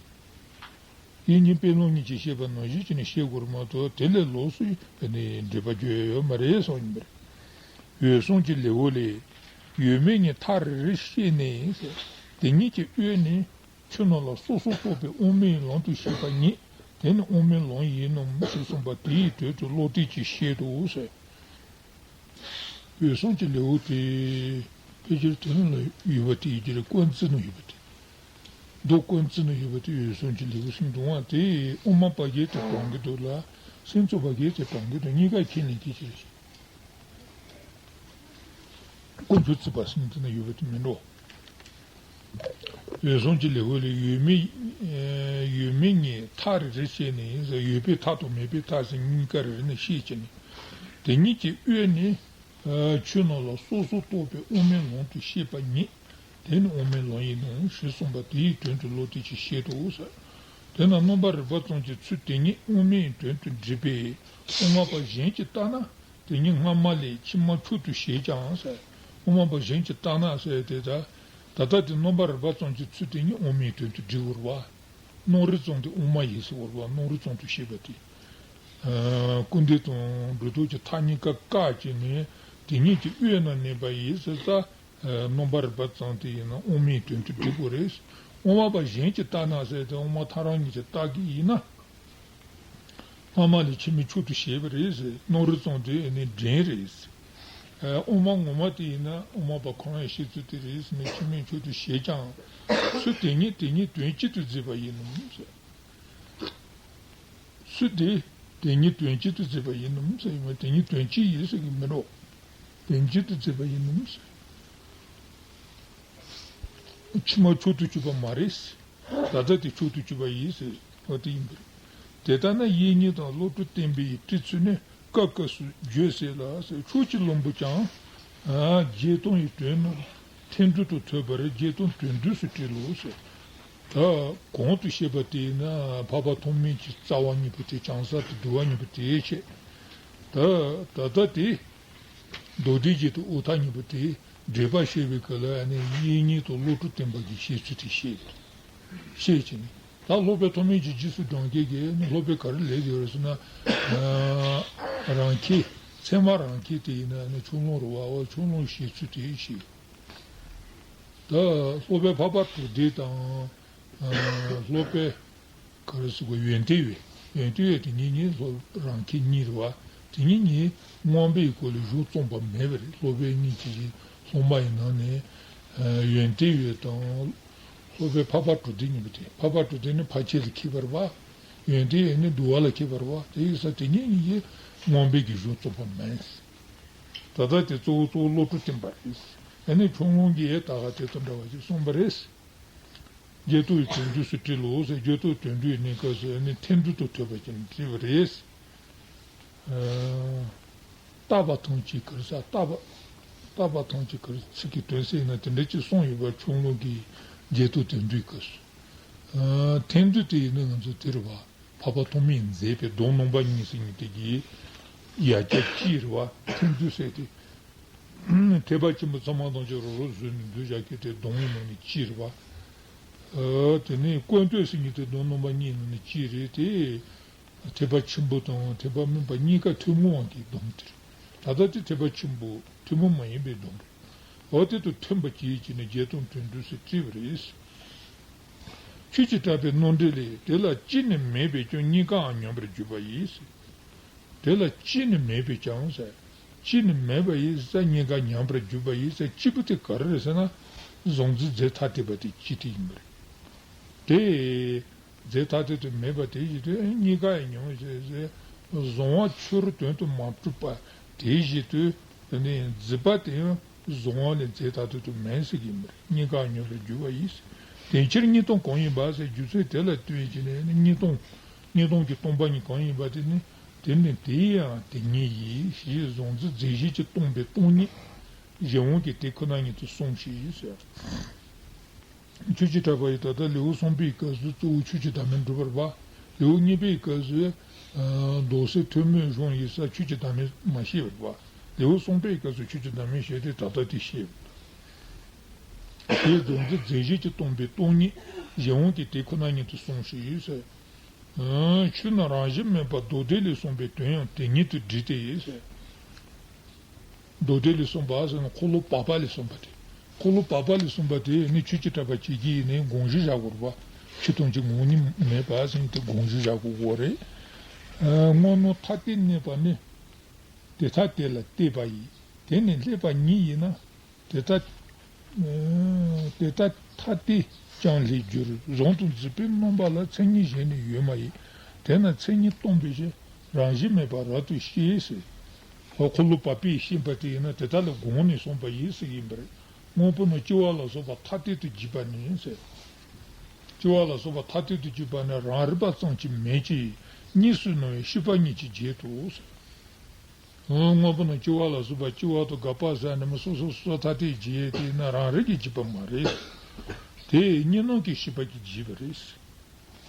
ཡིད་གཉིས་དཔེ་སློབ་གཉིས་ཀྱིས་བཤད་པ་ནང་བཞིན་བྱས་ནས་བཤད་དགོས་རེད་མ་གཏོགས། དེ་ལས་ལོགས་སུ་ནི་འགྲེལ་པ་བརྗོད་ཡ་ཡོད་མ་རེད་གསུངས་ཡིན་པ་རེད། འོད་སྲུང་གི་ལེའུ་ལས། ཡོད་མེད་གཉིས་ཐག་རིང་རིང་བཤད་ནས་ཟེར། དེ་ཉིད་ཀྱི་དབུས་ནི་ཆོས་རྣམས་ལ་སོ་སོར་རྟོག་པའི་དབུ་མའི་ལམ་དུ་བཤད་པ་ཉིད་དེ་ནི་དབུ་མའི་ལམ་ཡིན་ནམ་ཞེས་གསུངས་པ་དེའི་དོན་དུ་བློ་གཏད་ཀྱིས་བཤད་དོ་ཟེར། འོད་སྲུང་གི་ལེའུ་དེ་ཕལ་ཆེར་དེ་ནང་ལ་ཡོད་པ་དེ་ཡིན་གྱི་རེད། ཀོང་ཙི་ནང་ཡོད་པ་དེ། མདོ་ཀོང་ཙི་ནང་ཡོད་པ་དེ་འོད་སྲུང་གི་ལེའུ་ཟེར་འདུག་པ། དེ་དབུ་མ་པ་གིས་དེ་དྲངས་ཀྱི་འདུག་ལ། སེམས་ཙམ་པ་གིས་དེ་དྲངས་ཀྱི་འདུག། གཉིས་ཀ་ཁས་ལེན་གྱི་ཅིག་རེད། དཀོན་མཆོག་བརྩེགས་པ་ཟེར་དེ་ན་ཡོད་པ་དེ་མིན་འགྲོ། འོད་སྲུང་གི་ལེའུ་ལས། ཡོད་མེད་ཡོད་མེད་གཉིས་ཐག་རིང་རིང་བཤད་ནས་ཟེར། ཡོད་པའི་མཐའ་དང་མེད་པའི་མཐའ་ཟེར་གཉིས་ཀ་རེ་རེ་ནས་བཤད་བྱས་ནས། དེ་ཉིད་ཀྱི་དབུས་ནི་ཆོས་རྣམས་ལ་སོ་སོར་རྟོག་པའི་དབུ་མའི་ལམ་དུ་བཤད་པ་ཉིད་དེ་ནི་དབུ་མའི་ལམ་ཡིན་ནོ་ཞེས་གསུངས་པ་དེའི་དོན་དུ་བློ་གཏད་ཀྱིས་བཤད་དོ་ཟེར། དེས་ན་རྣམ་པར་རིག་པ་ཙམ་གྱིས་ཚུལ་དེ་ཉིད་དབུ་མའི་དོན་དུ་འགྲེལ་པས། དབུ་མ་པ་གཞན་གྱིས་བལྟས་ན་དེ་ཉིད་སྔ་མ་ལས་ཕྱི་མ་མཆོག་ཏུ་བཞེད་ཀྱང་ཟེར། དབུ་མ་པ་གཞན་གྱིས་བལྟས་ན་ཟེར་དེ་ད་ད་ལྟ་དེ་རྣམ་པར་རིག་པ་ཙམ་གྱིས་ཚུལ་དེ་ཉིད་དབུ་མའི་དོན་དུ་འགྲེལ་དགོས་རེད་བ། སྣང་རིག་ཙམ་དེ་དབུ་མ་ཡིན་ཟེར་དགོས་རེད་བ། སྣང་རིག་ཙམ་དུ་བཤད་པ་དེ། ཨ། སྐུར་འདེབས་དང་སྒྲོ་འདོགས་ཀྱི་མཐའ་གཉིས་ཀ་བཀག་བྱས་ནས་དེ་ཉིད་ཀྱི་དབུས་ན་གནས་པ་ཡིན་ཟེར་ཙང་། ཨ། རྣམ་པར་རིག་པ་ཙམ་དེ་ཡིན་ན་དབུ་མའི་དོན་དུ་འགྲེལ་དགོས་རེད། དབུ་མ་པ་གཞན་གྱིས་བལྟས་ན་ཟེར་དེ་དབུ་མ་ཐལ་རང་གཉིས་ཀྱིས་བལྟས་ཀྱི་ཡིན་ན། སྔ་མ་ལས་ཕྱི་མའི་མཆོག་ཏུ་བཞེད་པ་རེད་ཟེར། སྣང་རིག་ཙམ་དེ་ནི་འདྲེན་རེད་ཟེར། ཨ། དབུ་མ་ངོ་མ་དེ་ཡིན་ན་དབུ་མ་པ་ཁོ་རང་ཡི་བཤད་ཚུལ་དེ་རེད་ཟེར་ནས་ཕྱི་མའི་མཆོག་ཏུ་བཞེད་ཀྱང་། ཚུལ་དེ་ཉིད་དེ་ཉིད་དོན་གཅིག་ཏུ་མཛད་པ་ཡིན་ནམ་ཟེར། ཚུལ་དེ་དེ་ཉིད་དོན་གཅིག་ཏུ་མཛད་པ་ཡིན་ནམ་ཟེར་ཡིན་པ། དེ་ཉིད་དོན་གཅིག་ཡིན་ཟེར་གྱི་མིན་འགྲོ། དོན་གཅིག་ཏུ་མཛད་པ་ཡིན་ནམ་ཟེར། ཕྱི་མ་མཆོག་ཏུ་གྱུར་པ་མ་རེད་ཟེར། ད་ལྟ་དེ་མཆོག་ཏུ་གྱུར་པ་ཡིན་ཟེར་བ་དེ་ཡིན་པ་རེད། དེ་ལྟ་ན་ཡིད་གཉིས་དང་བློ་གྲོས་བསྟན་པའི་བྲིས་ཚུལ་ནི་སྐབས་སྐབས་སུ་བརྗོད་སྲིད་ལ་ཟེར། ཕྱོགས་ཀྱི་བླུན་པོ་ཀྱང་། ཨ། བརྒྱད་སྟོང་ཡི་དོན་རྣམས་ཐལ་འགྲིག་ཏུ་ཐོས་པར་བརྒྱད་སྟོང་དོན་བསྡུས་སུ་བྲིས་ལོ་ཟེར། ད་གོང་དུ་བཤད་པ་དེས་ན་འཕགས་པ་ཐོགས་མེད་ཀྱི་རྩ་བ་གཉིས་པོ་དེ། བྱང་ས་དང་བསྡུ་བ་གཉིས་པོ་དེ་བཤད། ད་ད་ལྟ་དེ་མདོ་སྡེ་རྒྱན་དང་དབུ་ཐག་གཉིས་པོ་དེ་འགྲེལ་པ་བཤད་པའི་སྐབས་ལ་ཨ་ནི་ཡིད་གཉིས་དང་བློ་གྲོས་བསྟན་པ་གི་བཤད་ཚུལ་དེ་བཤད། བཤད་བྱས་ནས། ད་སློབ་དཔོན་ཐོགས་མེད་ཀྱི་རྗེས་སུ་འབྲང་མཁན་གྱིས་ནི་སློབ་དཔོན་ག་རེ་ལས་ཡོད་རེད་ཟེར་ན། ཨ་རང་ཁྱེད་ཚད་མ་རང་ཁྱེད་དེ་ཡིན་ན་ནི་ཆུང་ལོང་རེད་བ། འོ་ཆུང་ལོང་བཞེད་ཚུལ་དེ་ཞིག་ད་སློབ་དཔོན་འཕགས་པ་གྲུབ་སྡེ་དང་། ཨ་སློབ་དཔོན་ག་རེ་ཟེར་དགོས། ཡོན་ཏན་འོད། ཡོན་ཏན་འོད་དེ་གཉིས་ནི་སློབ་རང་ཁྱེད་གཉིས་རེད་བ། དེ་གཉིས་ནི་མངོན་པའི་སྒོ་ལས་གཞུང་རྩོམ་པ་མེད་པ་རེད། སློབ་དཔོན་གཉིས་ཀྱི་སློབ་མ་ཡི་ནང་ནས་ཡོན་ཏན་འོད་དང་། སློབ་དཔོན་འཕགས་པ་གྲུབ་སྡེ་གཉིས་པོ་དེ། འཕགས་པ་གྲུབ་སྡེ་ནི་ཕར་ཕྱིན་ལ་མཁས་པ་རེད་བ། ཡོན་ཏན་འོད་ནི་འདུལ་བ་ལ་མཁས་པ་རེད་བ། དེ་ཡིན་ཙང་དེ་གཉིས་ནི་མངོན་པའི་གི་གཞུང་རྩོམ་པ་མིན། ད་ལྟ་དེ་གཙོ་བོ་གཙོ་བོ་བློ་གྲོས་བསྟན་པ་རེད། ཨ་ནི་ཆུང་ལོང་གིས་ད་ག་དེ་དང་འདྲ་བ་ཞིག་གསུངས་པ་རེད། རྗེས་ཐོབ་ཀྱི་དོན་བསྡུས་སུ་བྲིས་ལོ་ཟེར། རྗེས་ཐོབ་དོན་བསྡུས་ནི་སྐབས་སུ་ནི་ཐེར་འདོན་དུ་ཐོས་པ་ཅན་བྲིས་པ་རེད། ཨ་བརྟག་པ་ཐམས་ཅད་ག་རེ་ཟེར། བརྟག་པ་བརྟག་པ་ཐམས་ཅད་ག་རེ་ཚིག་གི་དོན་གསལ་ན་དེ་འདྲ་ཅིག་གསུངས་ཡོད་པ། ཆུང་ལོང་གིས་རྗེས་ཐོབ་དོན་བསྡུས་སྐབས་སུ། ཨ་ཐེར་འདོན་དེ་ཡིན་ན་ང་ཚོ་དེ་རེད་བ། འཕགས་པ་ཐོགས་མེད་མཛད་པའི་སྡོམ་རྣམ་པ་གཉིས་ཟེར་མཁན་དེ་གི་ཡ་གྱལ་གཅིག་རེད་བ། ཐེར་འདོན་ཟེར་དེ། ཐེག་པ་ཆེན་པོ་ཚད་མ་ཐམས་ཅད་རང་རང་བཟོས་ནས་འདོན་བྱ་མཁན་དེ་སྡོམ་གྱི་ནང་ནས་གཅིག་རེད་བ། ཨ་དེ་ནས་ཀུན་བཏུས་ཟེར་མཁན་དེ་སྡོམ་རྣམ་པ་གཉིས་ནང་ནས་གཅིག་རེད་དེ། ཐེག་པ་ཆེན་པོ་དང་ཐེག་པ་དམན་པ་གཉིས་ཀ་ཐུན་མོང་བ་གི་སྡོམ་དེ་རེད། ད་ལྟ་དེ་ཐེག་པ་ཆེན་པོ་ཐུན་མོང་མ་ཡིན་པའི་སྡོམ་རེད། འོ་དེ་དང་མཐུན་པ་བྱེད་ཀྱི་ནི་རྗེས་ཐོབ་དོན་བསྡུས་སུ་བྲིས་པ་རེད། ཆོས་ཀྱི་གྲགས་པའི་སྣོད་འགྲེལ་ལས། དེ་ལ་སྤྱི་ནི་མེད་པས་ཀྱང་གཉིས་ཀའང་ཉམས་པར་གྱུར་པ་ཡིས། དེ་ལ་སྤྱི་ནི་མེད་པས་ཀྱང་ཟེར། སྤྱི་ནི་མེད་པ་ཡིས་ཟེར། གཉིས་ཀ་ཉམས་པར་གྱུར་པ་ཡིས་ཟེར། སྤྱི་པོ་དེ་ག་རེ་རེད་ཟེར་ན། གཟུང་འཛིན་རྫས་ཐ་དད་པ་དེ་སྤྱི་དེ་ཡིན་པ་རེད། དེ་རྫས་ཐ་དད་དུ་མེད་པ་དེ་ཡིན་དུས་གཉིས་ཀ་ཡང་ཉམས་ཟེར་ཟེར། གཟུང་བ་ཆོས་རུ་དོན་དུ་མ་གྲུབ་པ་དེ་བཞིན་དུ། དེ་ནས་འཛིན་པ་དེ་ཡང་གཟུང་བ་ལས་རྫས་ཐ་དད་དུ་མེད་ཟེར་གྱི་མེད། གཉིས་ཀ་ཉམས་པར་གྱུར་པ་ཡིས། དེ་ཕྱིར་གཉིས་སྟོང་གང་ཡིན་པ་ཟེར། རྒྱུ་མཚན་དེ་ལ་ལྟོས་བྱས་ནས་ནི་གཉིས་སྟོང་། གཉིས་སྟོང་གི་སྟོང་པ་ཉིད་གང་ཡིན་པ་དེ་ནི། དེ་ནི་དེ་ཡང་དེ་ཉིད་ཡིན་ཞེས་གཟུང་འཛིན་རྫས་གཞན་གྱིས་སྟོང་པའི་སྟོང་ཉིད་གཞན་དབང་གིས་དེ་ཁོ་ན་ཉིད་དུ་གསུངས་ཤིག་ཟེར། ཆོས་ཀྱི་གྲགས་པ་ཡིས་ད་ལྟ་ལེའུ་གསུམ་པའི་སྐབས་སུ་གཙོ་བོ་ཆོས་ཀྱི་བདག་མེད་སྒྲུབ་པར་བ། ལེའུ་གཉིས་པའི་སྐབས་སུ་མདོ་སྲིད་ཐུན་མོང་གཞུང་ཡིན་ས་ཆོས་ཀྱི་བདག་མེད་མ་བཤད་པར་བ། ལེའུ་གསུམ་པའི་སྐབས་སུ་ཆོས་ཀྱི་བདག་མེད་བཤད་དེ་ད་ལྟ་དེ་བཤད་པ། དེ་གཟུང་འཛིན་རྫས་གཞན་གྱིས་སྟོང་པའི་སྟོང་ཉིད་གཞན་དབང་གིས་དེ་ཁོ་ན་ཉིད་དུ་གསུངས་ཤིག་ཟེར། ཆོས་རྣམས་རང་བཞིན་མེད་པར་མདོ་སྡེ་ལས་གསུངས་པའི་དོན་ཡང་དེ་ཉིད་དུ་འགྲིག་སྟེ་ཟེར། མདོ་སྡེ་ལས་གསུངས་པ་ཟེར་ན་འཁོར་ལོ་བར་པ་ལས་གསུངས་པ་དེ། འཁོར་ལོ་བར་པ་ལས་གསུངས་པ་དེ་ནི་ཆོས་ཀྱི་གྲགས་པ་བྱེད་ཀྱི་ཡིན་ནའི་དགོངས་གཞི་བཞག་དགོས་རེད་པ། ཆོས་ཐམས་ཅད་ངོ་བོ་ཉིད་མེད་པ་ཟེར་ནས་དེ་དགོངས་གཞི་བཞག་དགོས་ཀྱི་རེད། སྔོན་སྣང་ཐ་དད་གནས་པ་ནི། དེ་ཐ་དད་ལ་བརྟེན་པ་ཡིས། དེ་ནི་སླད་པ་ཉིད་ཡིན་ན། དེ་ལྟ། དེ་ལྟ་ཐ་དད་ཀྱང་ལས་འགྱུར། གཟུང་དང་འཛིན་པའི་རྣམ་པ་ལ་མཚན་ཉིད་གཞན་ནི་ཡོད་མ་ཡིན། དེས་ན་མཚན་ཉིད་སྟོང་པའི་ཕྱིར་རང་བཞིན་མེད་པར་རབ་ཏུ་ཤེས་ཟེར། འོ་འཁོར་ལོ་བར་པས་བཤད་པ་དེ་ཡིན་ན་དེ་དག་ལ་དགོངས་ནས་གསུངས་པ་ཡིན་ཟེར་གྱི་ཡིན་པ་རེད། དངོས་པོ་རྣམས་སྐྱེ་བ་ལ་སོགས་པ་ཐ་དད་དུ་བརྗོད་པ་ནི་ཟེར། སྐྱེ་བ་ལ་སོགས་པ་ཐ་དད་དུ་བརྗོད་པ་ནི་རང་རིག་པ་ཙམ་གྱིས་མེད་ཅིང་གཉིས་སུ་སྣང་བའི་ཤེས་པ་ཉིད་ཀྱིས་བརྗོད་དོ་ཟེར། དངོས་པོ་རྣམས་སྐྱེ་བ་ལ་སོགས་པ། སྐྱེ་བ་དང་འགག་པ་ཟེར་ནས་མི་སོ་སོ་སོ་ཐ་དད་བརྗོད་དེ་ན་རང་རིག་གིས་བརྗོད་པ་མ་རེད། དེ་གཉིས་སྣང་གི་ཤེས་པ་གིས་བརྗོད་པ་རེད།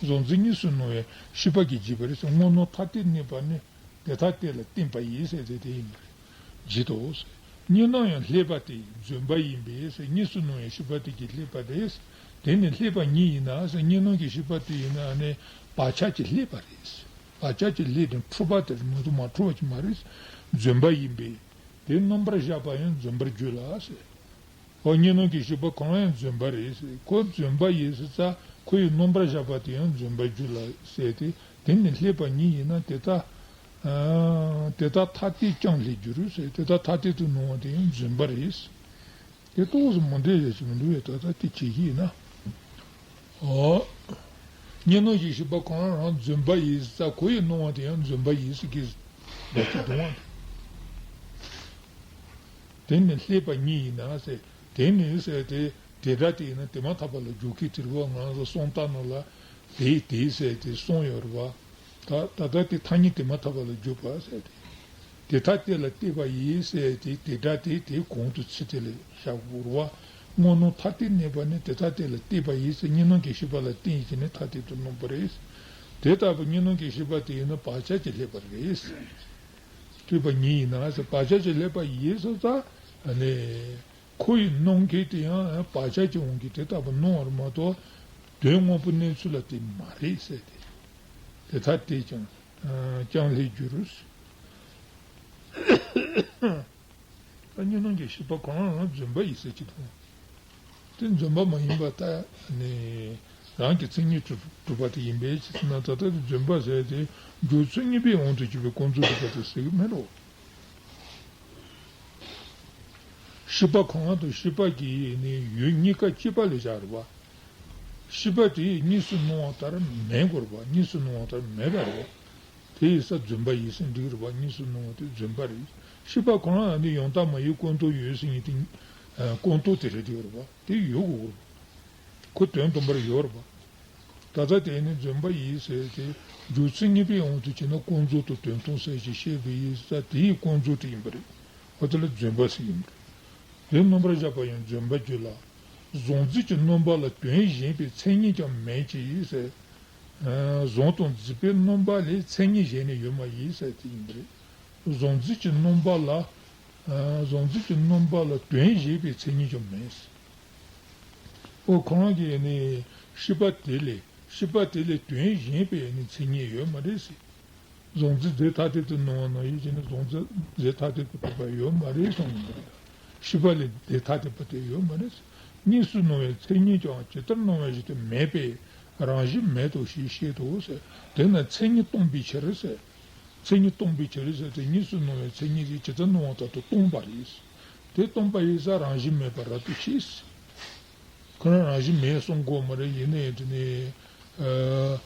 གཟུང་འཛིན་གཉིས་སུ་སྣང་བའི་ཤེས་པ་གིས་བརྗོད་པ་རེད། སྔོན་སྣང་ཐ་དད་གནས་པ་ནི་དེ་ཐ་དད་ལ་བརྟེན་པ་ཡིན་ཟེར་ཏེ་དེ་ཡིན་པ་རེད། བརྗོད་དོ། གཉིས་སྣང་ཡང་སླད་པ་དེ་རྫུན་པ་ཡིན་པས་གཉིས་སུ་སྣང་བའི་ཤེས་པ་དེ་གིས་སླད་པ་རེད། དེ་ནི་སླད་པ་ཉིད་ཡིན་ན་གཉིས་སྣང་གི་ཤེས་པ་དེ་ཡིན་ན་ནི་བག་ཆགས་ཀྱིས་སླད་པ་རེད། བག་ཆགས་ཀྱིས་བསླད་དེ་འཁྲུལ་པ་དེར་མ་གཏོགས་མ་འཁྲུལ་བ་ཅིག་མ་རེད། རྫུན་པ་ཡིན་པས། དེ་རྣམ་པར་གཞག་པ་ཡང་རྫུན་པར་འགྱུར་ལ་ཟེར། འོ་གཉིས་སྣང་གི་ཤེས་པ་གང་ཡང་རྫུན་པ་རེད་ཟེར། ཁོ་རྫུན་པ་ཡིན་ཟེར་ཙང་ཁོ་ཡི་རྣམ་པར་གཞག་པ་དེ་ཡང་རྫུན་པར་འགྱུར་ལ་ཟེར་ཏེ། དེ་ནི་སླད་པ་ཉིད་ཡིན་ན་དེ་ལྟ། དེ་ལྟ་ཐ་དད་ཀྱང་ལས་འགྱུར་ཟེར། དེ་ལྟ་ཐ་དད་དུ་སྣང་བ་དེ་ཡང་རྫུན་པ་རེད། དེ་ཏོག་ཙམ་མ་འདྲེས་ཡ་ཞིག་མི་འདུག་བས། ད་ལྟ་དེ་བྱེད་ཀྱི་ཡིན་ན། ཨོ། གཉིས་སྣང་གི་ཤེས་པ་གང་རང་རྫུན་པ་ཡིན་ཟེར་ཙང་ཁོ་ཡི་སྣང་བ་དེ་ཡང་རྫུན་པ་ཡིན་ཟེར་གྱི་འདྲ་ཅིག་འདུག་བ། དེ་ནི་སླད་པ་ཉིད་ཡིན་ན་ཟེར། དེ་ནི་ཟེར་ཏེ་དེ་སྒྲ་དེ་ཡིན་ན་དེ་མ་ཐག་པ་ལ་འཇོག་གི་དེ་རུ་བ་ང་ཚོ་གསུང་སྟངས་ནང་ལ་དེ་དེ་ཟེར་ཏེ་གསུངས་ཡོད་རེད་བ། ད་ད་ལྟ་དེ་ཐ་སྙད་དེ་མ་ཐག་པ་ལ་འཇུག་པ་ཟེར་ཏེ། དེ་ཐ་དད་ལ་བརྟེན་པ་ཡིན་ཟེར་ཏེ་དེ་སྒྲ་དེ་དེ་གོང་དུ་ཚུད་དེ་ལ་བཞག་དགོས་རེད་བ། སྔོན་སྣང་ཐ་དད་གནས་པ་ནི་དེ་ཐ་དད་ལ་བརྟེན་པ་ཡིན་ཟེར། གཉིས་སྣང་གི་ཤེས་པ་ལ་བརྟེན་བྱས་ནས་ཐ་དད་དུ་སྣང་བ་རེད། དེ་ལྟ་བུ་གཉིས་སྣང་གི་ཤེས་པ་དེ་ཡིན་ན་བག་ཆགས་ཀྱིས་སླད་པ་རེད། སླད་པ་ཉིད་ཡིན་ན་ཟེར། བག་ཆགས་ཀྱིས་སླད་པ་ཡིན་ཟེར་ཙང་ནི། ཁོ་ཡི་སྣང་མཁན་དེ་ཡང་བག་ཆགས་ཀྱི་དབང་གིས་དེ་ལྟ་བུ་སྣང་བར་མ་གཏོགས། དོན་དངོས་པོ་གནས་ཚུལ་ལ་དེ་མ་རེད་ཟེར་ཏེ། དེ་ལྟར་དེས་ཀྱང་ཀྱང་ལྷད་འགྱུར། ད་གཉིས་སྣང་གི་ཤེས་པ་གང་ལ་རྫུན་པ་ཡིན་ཟེར་གྱི་འདུག་དེ་རྫུན་པ་མ་ཡིན་པ་ལྟ་ནས་རང་གི་མཚན་ཉིད་གྲུབ་གྲུབ་པ་དེ་ཡིན་པའི་ཕྱིར་ན། ད་ལྟ་དེ་རྫུན་པ་ཟེར་ཏེ་འཇོག་ཚུལ་གཉིས་པའི་དབང་དུ་གྱུར་པའི་ཀུན་རྫོབ་རིག་པ་དེ་ཟེར་གྱི་མེད་རོ། ཤེས་པ་གང་དང་ཤེས་པ་གི་ནི་ཡུལ་གཉིས་ཀ་སྐྱེས་པ་ལས་བཞག་རེད་པ། ཤེས་པ་དེ་གཉིས་སུ་སྣང་བ་ལྟར་མེད་དགོས་རེད་པ། གཉིས་སུ་སྣང་བ་ལྟར་མེད་པ་རེད། དེ་ཡིན་ཙང་རྫུན་པ་ཡིན་ཟེར་འགྲིག་རེད་པ། གཉིས་སུ་སྣང་བ་དེ་རྫུན་པ་རེད། ཤེས་པ་གང་ལ་ནི་ཡང་དག་མ་ཡིན་ཀུན་རྟོག་ཡོད་ཟེར་མཁན་དེ་ཀུན་རྟོག་དེ་རེད་དེ་ཡོད་རེད་པ། དེ་ཡོད་དགོས་རེད་པ། ཁོ་དོན་དམ་པར་ཡོད་རེད་པ། ད་ལྟ་དེ་ནི་རྫུན་པ་ཡིན་ཟེར་ཏེ། འཇོག་ཚུལ་གཉིས་པའི་དབང་དུ་བྱས་ན་ཀུན་རྫོབ་ཏུ་དོན་མཐོང་ཟེར་ཞིང་བཤད་པ་ཡིན་ཙང་དེའི་ཀུན་རྫོབ་དེ་ཡིན་པ་རེད། འོ་དེ་ལ་རྫུན་པ་ཟེར་ཡིན་པ་རེད། དོན་རྣམ་པར་བཞག་པ་ཡང་རྫུན་པ་རྒྱུད་ལ། གཟུང་འཛིན་གྱི་སྣང་བ་ལ་དོན་གཞན་པའི་མཚན་ཉིད་ཀྱང་མེད་ཅེས་ཟེར། གཟུང་དང་འཛིན་པའི་སྣང་བ་ལས་མཚན་ཉིད་གཞན་ནི་ཡོད་མ་ཡིན་ཟེར་དེ་ཡིན་པ་རེད། གཟུང་འཛིན་གྱི་སྣང་བ་ལ། གཟུང་འཛིན་གྱི་སྣང་བ་ལ་དོན་གཞན་པའི་མཚན་ཉིད་ཀྱང་མེད། ཨོ་ཁོ་རང་གི་ནི་ཤེས་པ་དེ་ལས་ཤེས་པ་དེ་ལས་དོན་གཞན་པའི་ནི་མཚན་ཉིད་ཡོད་མ་རེད་ཟེར། གཟུང་འཛིན་རྫས་ཐ་དད་དུ་སྣང་བ་ནང་བཞིན་བྱས་ནས་གཟུང་འཛིན་རྫས་ཐ་དད་དུ་གྲུབ་པ་ཡོད་མ་རེད་གསུངས་ཡོད་པ་རེད། ཤེས་པ་ལས་རྫས་ཐ་དད་པ་དེ་ཡོད་མ་རེད་ཟེར། གཉིས་སུ་སྣང་བའི་མཚན་ཉིད་ཀྱང་ཇི་ལྟར་སྣང་བ་བཞིན་དུ་མེད་པས་རང་བཞིན་མེད་དོ་ཞེས་བཤད་དོ་ཟེར། དེས་ན་མཚན་ཉིད་སྟོང་པའི་ཕྱིར་ཟེར། མཚན་ཉིད་སྟོང་པའི་ཕྱིར་ཟེར་ཏེ། གཉིས་སུ་སྣང་བའི་མཚན་ཉིད་ཀྱིས་ཇི་ལྟར་སྣང་བ་ལྟར་དུ་སྟོང་པ་རེད། དེ་སྟོང་པ་ཡིན་ཙང་རང་བཞིན་མེད་པར་རབ་ཏུ་ཤེས། ཁོ་རང་རང་བཞིན་མེད་གསུང་དགོས་མ་རེད། ཡིན་ནའི་དེ་ནི་ཨ་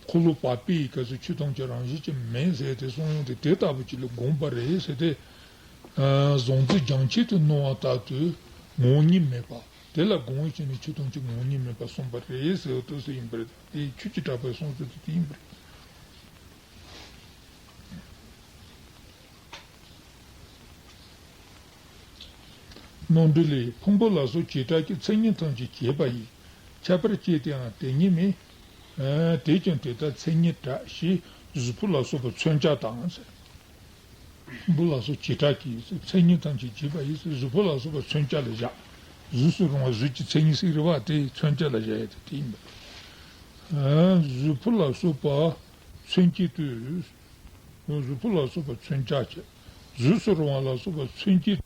འཁོར་ལོ་བར་པའི་སྐབས་སུ་ཆོས་ཐམས་ཅད་རང་བཞིན་གྱིས་མེད་ཟེར་ཏེ་གསུང་ཡོང་དུས་དེ་ལྟ་བུ་ཅིག་ལ་དགོངས་པ་རེད་ཟེར་ཏེ། ཨ་གཟུང་འཛིན་རྒྱང་ཆད་དུ་སྣང་བ་ལྟར་དུ་ངོ་བོ་ཉིད་མེད་པ། དེ་ལ་དགོངས་བྱས་ནས་ཆོས་ཐམས་ཅད་ངོ་བོ་ཉིད་མེད་པར་གསུངས་པ་རེད་ཟེར་བ་དེ་ཡིན་པ་རེད། དེ་ཆོས་ཀྱི་གྲགས་པའི་གསུང་ཚུལ་དེ་དེ་ཡིན་པ་རེད། ནང་འགྲེལ་ལས། ཕུང་པོ་ལ་སོགས་བྱེ་བྲག་གི་མཚན་ཉིད་ཐམས་ཅད་བྱས་པ་ཡི། ཁྱད་པར་སྐྱེ་སྟེའང་དེ་ཉིད་མིན། ཨ་དེས་ཀྱང་དེ་ལྟར་མཚན་ཉིད་གྲགས་ཞེས་གཟུགས་ཕུང་ལ་སོགས་པ་མཚོན་བྱ་དང་ཟེར། ཕུང་པོ་ལ་སོགས་བྱེ་བྲག་གི་མཚན་ཉིད་ཐམས་ཅད་བྱས་པ་ཡི་ཟེར། གཟུགས་ཕུང་ལ་སོགས་པ་མཚོན་བྱ་ལ་བཞག་གཟུགས་སུ་རུང་བ་གཟུགས་ཀྱི་མཚན་ཉིད་ཟེར་བ་དེ་མཚོན་བྱ་ལ་བཞག་ཡ་དེ་དེ་ཡིན་པ། ཨ་གཟུགས་ཕུང་ལ་སོགས་པ་མཚོན་བྱེད་དུ། གཟུགས་ཕུང་ལ་སོགས་པ་མཚོན་བྱ་བྱས། གཟུགས་སུ་རུང་བ་ལ་སོགས་པ་མཚོན་བྱེད་